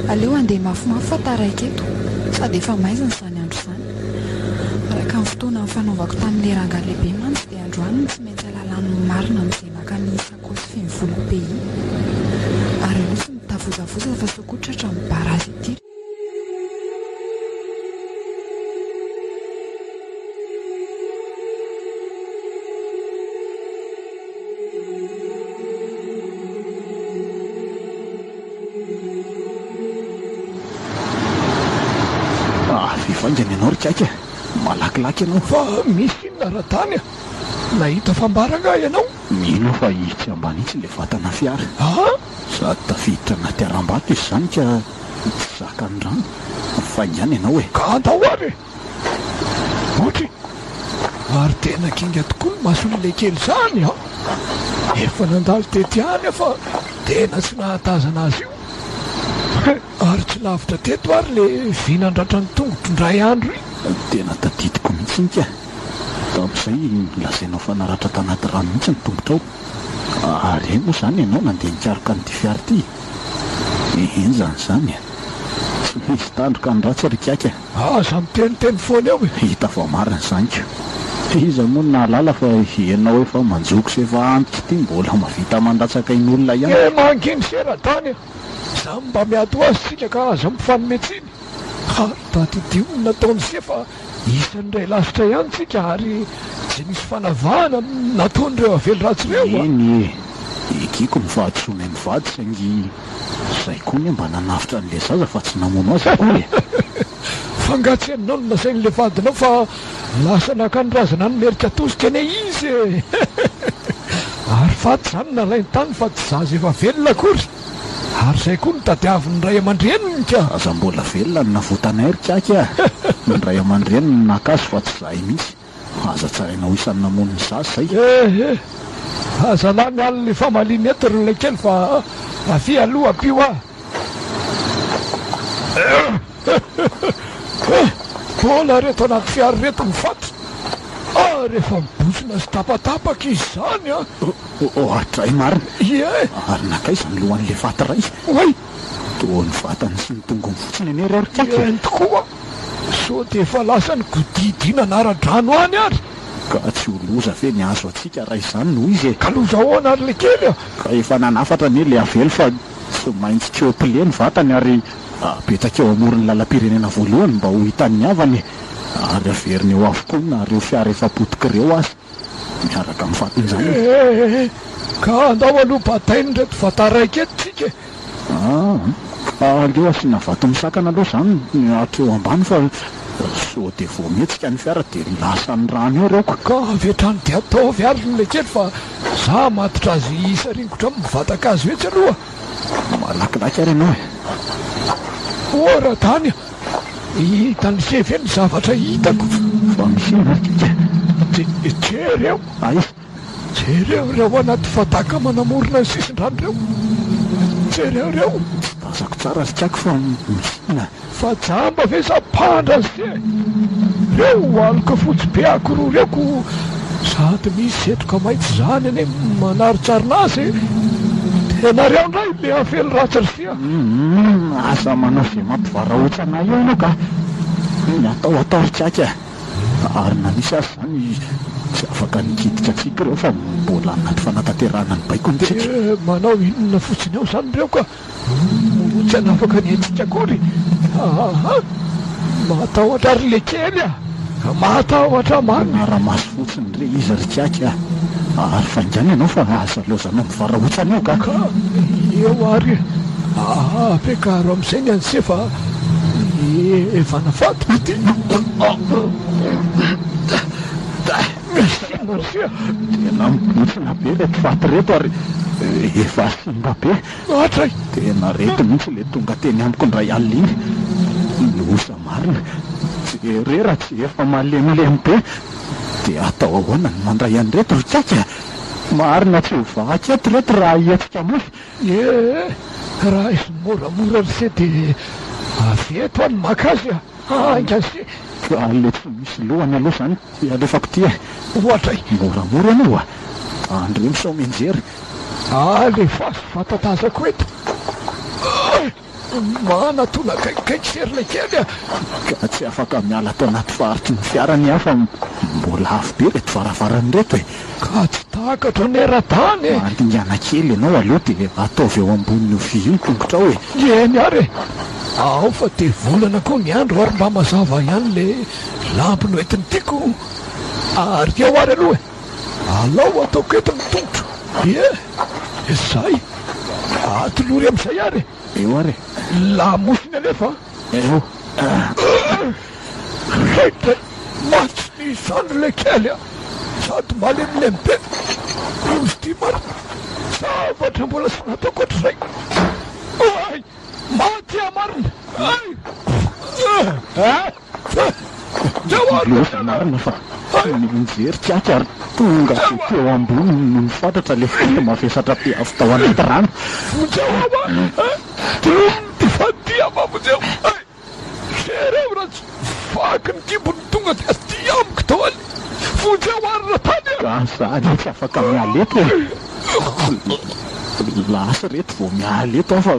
Aleo handeha mafimafy fa taraiky eto. Sady efa maizina izany andro izany. Araka ny fotoana nifanaovako tamin'ilay rangahy lehibe mantsy dia androany no tsy maintsy alalany ny marina amin'izay naka ny sakaosy feno vola be iny. Ary aleo tsy mitavozavoza fa sao koa tratran'ny barazy ity. Avy faingana ianao ry Kaika a! Malakilaky ianao. Fa misy inona Radany a? Nahita fambara angaha ianao? Mino aho fa itsy ambany itsy ilay vatana fiara. Aa! Sady tafiditra anaty harambato izy izany ka tsy zakan'ny rano. Faingàna ianao e! Ka andao ary e! Ohatry! Ary tena kinga tokoa ny mason'ilay kely izany an! Efa nandalo teto ihany aho fa tena tsy nahatazana azy io. Ary tsy lavitra teto ary ilay vy nandratra ny tongotro indray andro iny. Tena tadidiko mihitsy iny ka! Tamin'izay nolazainao fa naratra tanaty rano mihitsy ny tongotrao. Ary hay moa izany ianao nandeha nikaroka an'ity fiara ity e! Henjana izany e! Tsy misy tandroka ny ratsy ry Kiaka a! Aza miteniteny foana eo e! Hita fa marina izany ko! Iza moa no nahalala fa ianao efa manjoko sy efa antitra ity mbola mahavita mandatsaka ain'olona ihany? Eh manginy se Radany a! Samy mba miady ho azy tsika ka aza mifanome tsiny! Ary tadidio ny nataon'i se fa Isan'ny iray lasitra ihany tsika ary tsy nisy fanavahana nataon'ireo avelo ratsy ireo a! Eny e! Ekeko ny fahadisoanay mivady saingy zay koa anie mba nanavotra an'ilay zaza fa tsy namono azy akory e! Fa nga tsy henonao ny lazain'ilay vadinao fa lasa naka ny razana any Merikatosika anie izy e! Ary faty izany nalainy tany fa tsy zaza efa velona akory! Ary izay koa no tadiavin'ny ray aman-dreniny ka! Aza mbola velona no navotanay ry Kiaky a! Ny ray aman-dreniny no naka azy fa tsy izahay mihitsy. Aza tsaraina ho isan'ny namono ny zaza izay. Eh eh! Aza lany alina ifamaliana eto ry laikely fa avia aloha ampio aho. Mbola reto anaty fiara ireto ny faty. Ary efa mibontsina sy tapatapaka izy izany an! Oadray marina! Ie! Ary nankaiza ny lohan'ilay faty iray? Oay! Toa ny vatany sy ny tongony fotsiny anie ireo ry Kaky e! Eny tokoa! Sao dia efa lasan'ny godidy nanara-drano any ary? Ka tsy ho loza ve ny hahazo antsika raha izany no izy e? Ka loza ahoana ary lekely a? Ka efa nanafatra anie ilay avelo fa tsy maintsy copile ny vatany ary apetaka eo amoron'ny lalam-pirenena voalohany mba ho hitan'ny havany e! Ary averina eo avokoa na ireo fiara efa potika ireo aza miaraka amin'ny fatin'izany e! Ee, ka andao aloha batain'ireto vata raika eto tsika e! Aa, ka aleo asiana vato misakana aloha izany ny hatreo ambany fa sao dia vao mihetsika ny fiara dia lasan'ny rano eo ireo ko. Ka avy hatrany dia ataovy ary ny lekely fa za matotra azy hisaringotra amin'ny vatan-kazo etsy aloha. Malakilaky ary ianao e. O Radany a! Hitan'i se ve ny zavatra hitako? Fa misy inona ry Kika? Jereo! Aiza? Jereo ireo anaty fadaka manamorona ny sisin-drano ireo. Jereo ireo. Tsy tazako tsara ry Tsiako fa misy inona? Fa jamba ve sa mpandra ry se? Ireo aloka fotsy be ankiroa ireo ko sady misy setroka mainty izany anie manarontsarona azy e! Tena reo indray le avelo ratsy ry se a! Humm, aza manao izay mampivarahontsana ahy eo ianao ka! Ny atao atao ry Tsiaky a! Ary na nisy aza izany, tsy afaka nikitika antsika ireo fa mbola anaty fanatanterahana ny baikony tsika. Dia manao inona fotsiny ao izany ireo ka? Moa tsy hanafaka ny aintsika akory? Aa! Mahatahotra ry lekely a! Mahatahotra marina! Manara-maso fotsiny re izy ry kiaky a! Ary faingàna ianao fa aza laozanao mivarahontsana eo ka! Ka eo ary e! Ampiakaro amin'izay ny an'se fa efa nafatiko ity. Tena mibontsina be ireto faty ireto ary efa simba be. Tena reto mihitsy ilay tonga teny amiko indray alina iny. Loza marina. Jereo raha tsy efa malemilemy be. Dia atao ahoana ny mandray an'ireto ry Kiaky a? Marina tsy ho vaky eto ireto raha hihetsika mafy. Ee, raiso moramora ry se dia avy eto aho no maka azy a! Haingana se! Ka le tsy misy lohany aloha izany ty alefako ty e! Ohatray! Moramora ianao a! Tandremo sao mianjera! Alefaso fa tatazako eto! Manatona akaikikaiky sery ilay kely a! Ka tsy afaka miala ato anaty faritry ny fiara anie aho fa mbola avo be ireto varavarana ireto e! Ka tsy takatro anie Radany e! Mandingana kely ianao aloha dia ataovy eo ambonin'io vy io ny tongotrao e! Eny ary e! Ao fa dia volana koa ny andro ary mba mazava ihany ilay lampy noentin'i Tiako. Ary eo ary aloha e! Alao ataoko eto ny tongotro. Ie! Izay! Atolory amin'izay ary e! Eo ary e! Lamosiny alefa an! Eo! Raitra maty ny zandry ilay kely a! Sady malemilemy be! Izy ity marina! Zavatra mbola tsy nataoko hatrizay! Oay! Maty aho marina! Ay! Loza marina fa nijery kiaky ary tonga dia teo amboniny no nifatratra ilay faty mavesatra be avy tao anaty rano. Vonjeo aho a! Dronty faty aho vonjeo! Ay! Jereo raha tsy vaky ny kibony tonga dia aty amiko daholo! Vonjeo ary Ratany a! Ka za anie tsy afaka miala eto e! Lasa reto vao miala eto aho fa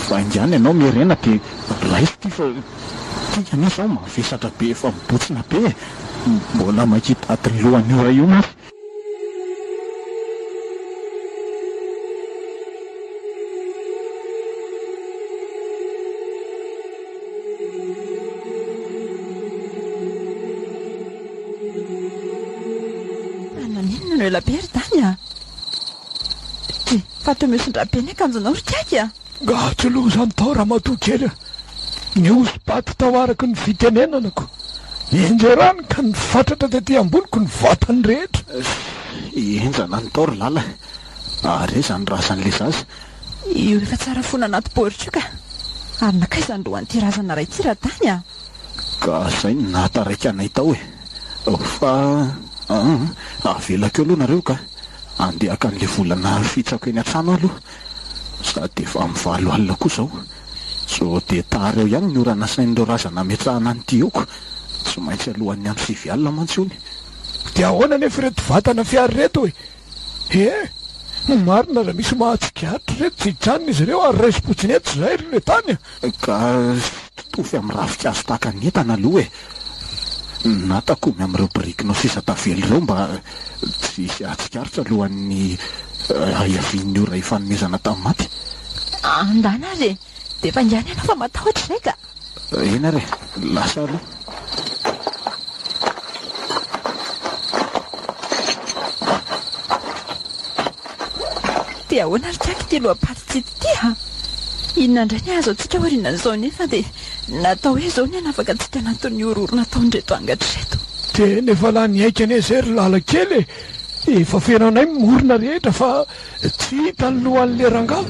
vaingana ianao Miharena dia raiso ity fa Ty anie zao mavesatra be efa mibotsina be e! Mbola mahita ny lohan'io ray io mantsy. Fa naninona no ela be ry Dany a? Ty, fa toa mihosin-dra be ny akanjonao ry Kiaky a! Nga tsy loza ny tao ramatoa kely a! Nihoso-paty tao araka ny fitenenana ko! Nianjerany ka nifatratra tety amboniko ny vatany rehetra. Henjana ny tao ry Lala a! Ary aiza ny razan'ilay zaza? Io efa tsara fona anaty baoritra io ka! Ary nankaiza ny lohan'ity razana iray ity Radany a? Ka zay no nahataraiky anay tao e! Fa an! Avelako eo aloha nareo ka! Andeha haka an'ilay vola nafitsako eny an-trano aho aloha. Sady efa amin'ny 8 alina koa izao. Sao dia tara eo ihany ny ora nasain'ireo razana hametrahana an'ity oko. Tsy maintsy alohan'ny andro 9 alina mantsy hono. Dia ahoana anefa ireto vatana fiara ireto e? He! Marina raha misy mahatsikaritra ireto tsy hijanona izy ireo ary raisim-potsiny eto izahay ry letany a! Ka totofy amin'ny ravinkazo tahaka ny entana aloha e! Na takomy amin'ireo birikinao sisa tavela ireo mba tsy hisy hahatsikaritra alohan'ny hiavian'ny ora hifanomezana tamin'ny maty. Andana ary e! Dia faingàna ianao fa matahotra izay ka! Eny ary e! Lasa aloha. Dia ahoana ry Jack ity loha-paty tsy ity a? Inona indray ny hahazo antsika aorianan'izao nefa dia natao hoe izao ny hanafaka antsika anatin'ny horohoro nataon'ireto angatra ireto. Tena efa lany haika anie izay ry lala kely e! Efa feno anay ny morona rehetra fa tsy hita ny lohan'le rangahy.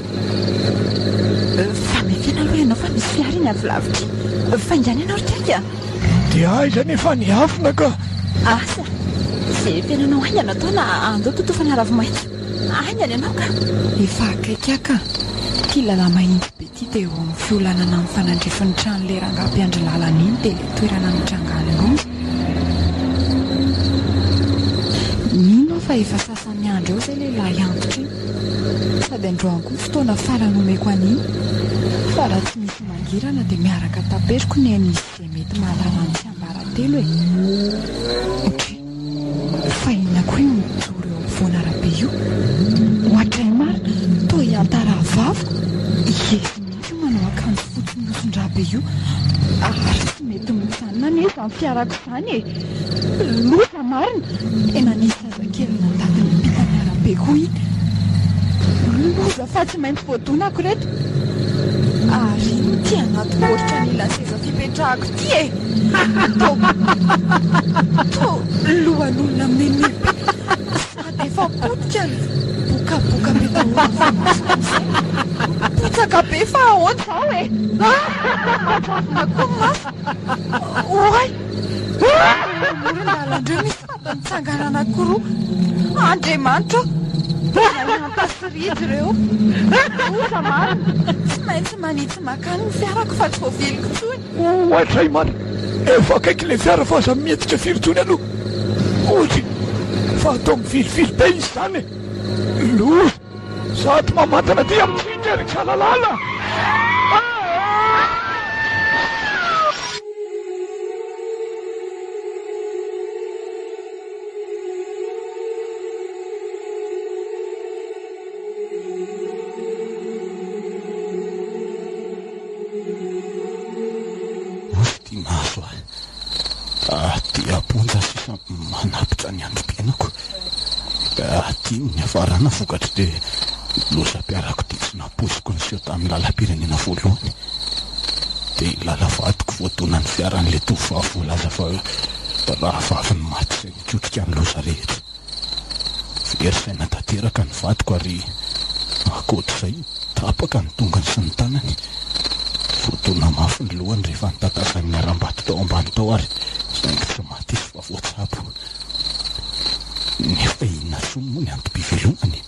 Fa mefena aloha ianao fa misy fiara iny avy lavitra iny. Faingàna ianao ry Kaky a! Dia aiza anefa ny afona ka? Asa! Izay efenanao haingana atao na andao totofana ravi-maitso. Haingana ianao ka! Efa akaiky aho ka! Ity lala-mahitsy be ity dia eo amin'ny fiolanana mifanandrify ny tranon'ilay rangahy mpiandry lalana iny dia ilay toerana nitrangan'ny loza. Mino aho fa efa sasany andro eo izay ilay lahy antitra iny. Sady androany koa ny fotoana farany omeko an'iny. Fa raha tsy misy mangirana dia miaraka taperiko ny ain'izy izay mety mahalala ny tsiambaratelo e! Otri. Fa inona koa io mijoro eo ampovoan'arabe io? Ohatray marina, toa hiantarahavaviko! Izy mihitsy io manao akanjo fotsy mihoson-drà be io, ary tsy mety mijanona anie izany fiarako izany e! Loza marina, tena nisy zazakely nandady niampita ny arabe koa iny. Loza fa tsy maintsy voadonako ireto! Ary inona ity anaty baoritra anilan'ny seza fipetrahako ity e? Toa toa lohan'olona meme be sady efa potika no bokaboka be daholo ny voamaso amin'izay. Potsaka be fa ahoana izao e? Manjavona koa ny maso. Oay! Eo amoron-dalan-dreo misy faty mitsangana anankiroa. Andriamanitra ô! Tena sy Rijo ireo. Loza marina! Tsy maintsy manitsy mankany ny fiarako fa tsy voaviliko intsony. Ohatray marina! Efa akaiky ilay fiara fa aza mihetsika firy intsony aloha. Ozy! Fa atao mivilivily be izy izany e! Loza! Sady mamantana aty amintsika ry Kalalala! Osy ty maso a! Aty am-ponja sisa manapitra ny androm-piainako. Aty no niafarana vokatr'ity lozam-piarakodia tsy nampoiziko niseho tamin'ny lalam-pirenena voalohany. Dia i Lala vadiko voadonan'ny fiaran'ilay tovovavy voalaza fa rahavaviny maty izay nikotrika ny loza rehetra. Very saina tanteraka ny vadiko ary ankoatr'izay tapaka ny tongony sy ny tanany. Voadona mafy ny lohany rehefa nitatazan'ny harambato tao ambany tao ary saingy tsy maty izy fa voatsabo. Nefa inona intsony moa ny antom-pivelomany?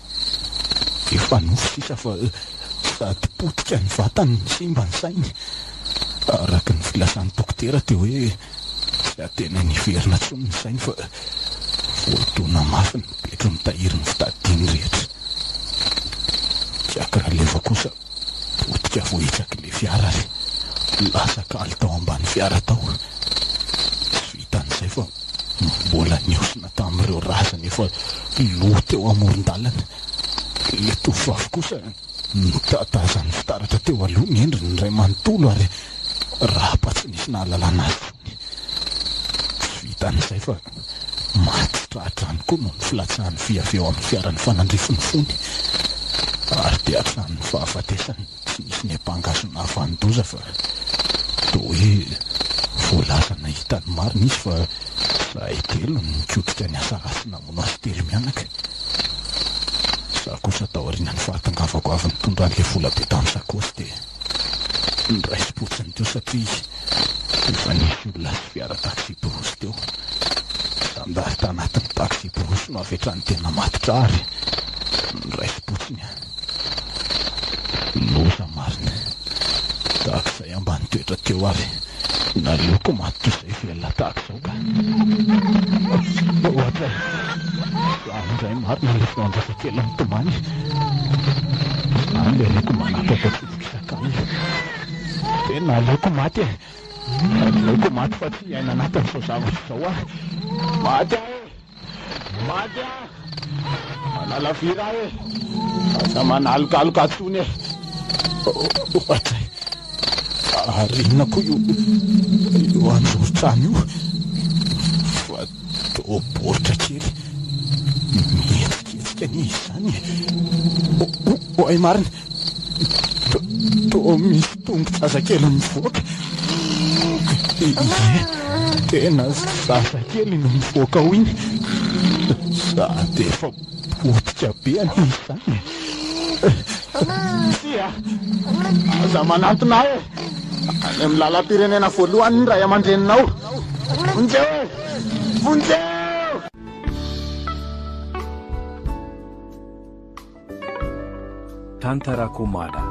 Efa nofy sisa fa sady potika ny vatany no simba ny sainy. Araka ny filazan'ny dokotera dia hoe tsy antenainy hiverina intsony ny sainy fa voadona mafy ny betro mitahiry ny fitadidiany rehetra. Jack Raleva kosa potika voahitsak'ilay fiara ary lasa kaly tao ambany fiara tao. Tsy vitan'izay fa mbola nihosina tamin'ireo razana efa lo teo amoron-dalana. Ilay tovovavy kosa Notatazan'ny fitaratra teo aloha ny endriny iray manontolo ary rapa tsy nisy nahalalana azy intsony. Tsy vitan'izay fa maty tsy tra-drano koa noho ny filatsahan'ny vy avy eo amin'ny fiara nifanandrify ny fony ary dia hatramin'ny fahafatesany tsy nisy niampanga azy ho nahavanon-doza fa toa hoe voalaza nahita ny marina izy fa Izahay telo no nikotrika ny asa ratsy namono azy telo mianaka. Izaho kosa taorian'ny fahatongavako avy nitondra an'ilay vola be tamin'ny sakaosy dia noraisim-potsiny teo satria efa nisy olona sy fiara taxi-brousse teo. Zandary tanatin'ny taxi-brousse no avy hatrany dia namatotra ahy ary noraisim-potsiny aho. Loza marina. Taxi. nitoetra teo avy. Naleoko maty toy izay velona tahaka izao ka. Ohatra e! Izaho indray marina ilay feon-jazakely mitomany. Izany ilay reko manampy ato an-tsofiko isak'alina. Tena aleoko maty e! Aleoko maty fa tsy hiaina anatin'izao zavatra izao aho. Maty aho e! Maty aho! Manalavira aho e! Aza manalokaloka intsony e! Ohatra e! Ary inona koa io io anjoron-trano io? Fa toa baoritra kely mihetsiketsika anie izy izany e! Oay marina! Toa misy tongo-jazakely mivoaka. Ie, tena zazakely no mivoaka ao iny. Sady efa potika be anie izany e. Tsia, aza manantona ahy e. Any amin'ny lalam-pirenena voalohany ny ray aman-dreninao. Vonjeo e! Vonjeo! Tantara Komada.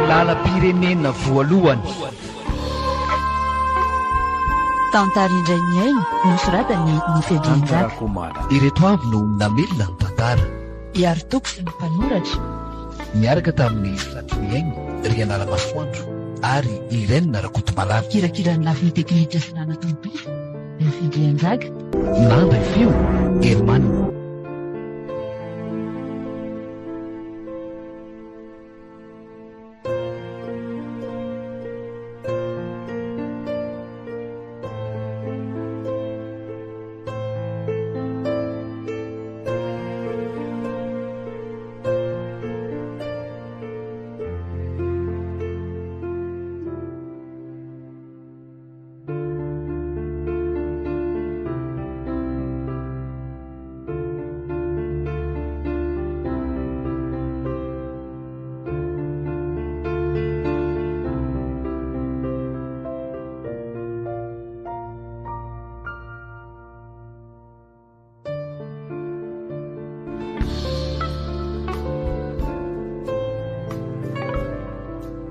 Lalam-pirenena voalohany. Tantara indray mihaino nosoratan'i Ny Tantara Fendrianjaka. Komada. Ireto avy no namelona ny tantara. Iaritoky sy ny mpanoratra. Niaraka tamin'i Satriniaina, Rianala Masoandro ary Irène Rakotomalala. Kirakira ny lafiny teknika sy nanatontosa, Ny Fendrianjaka. Nandray feo, Herman.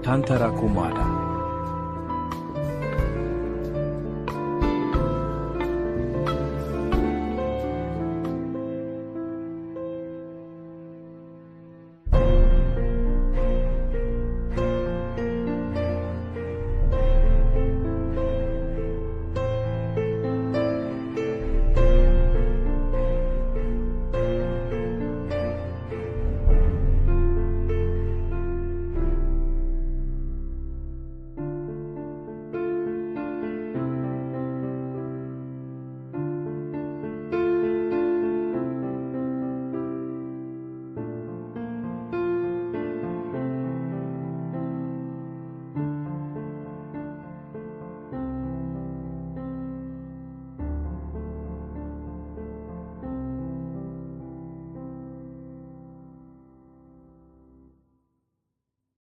Tantara Komada.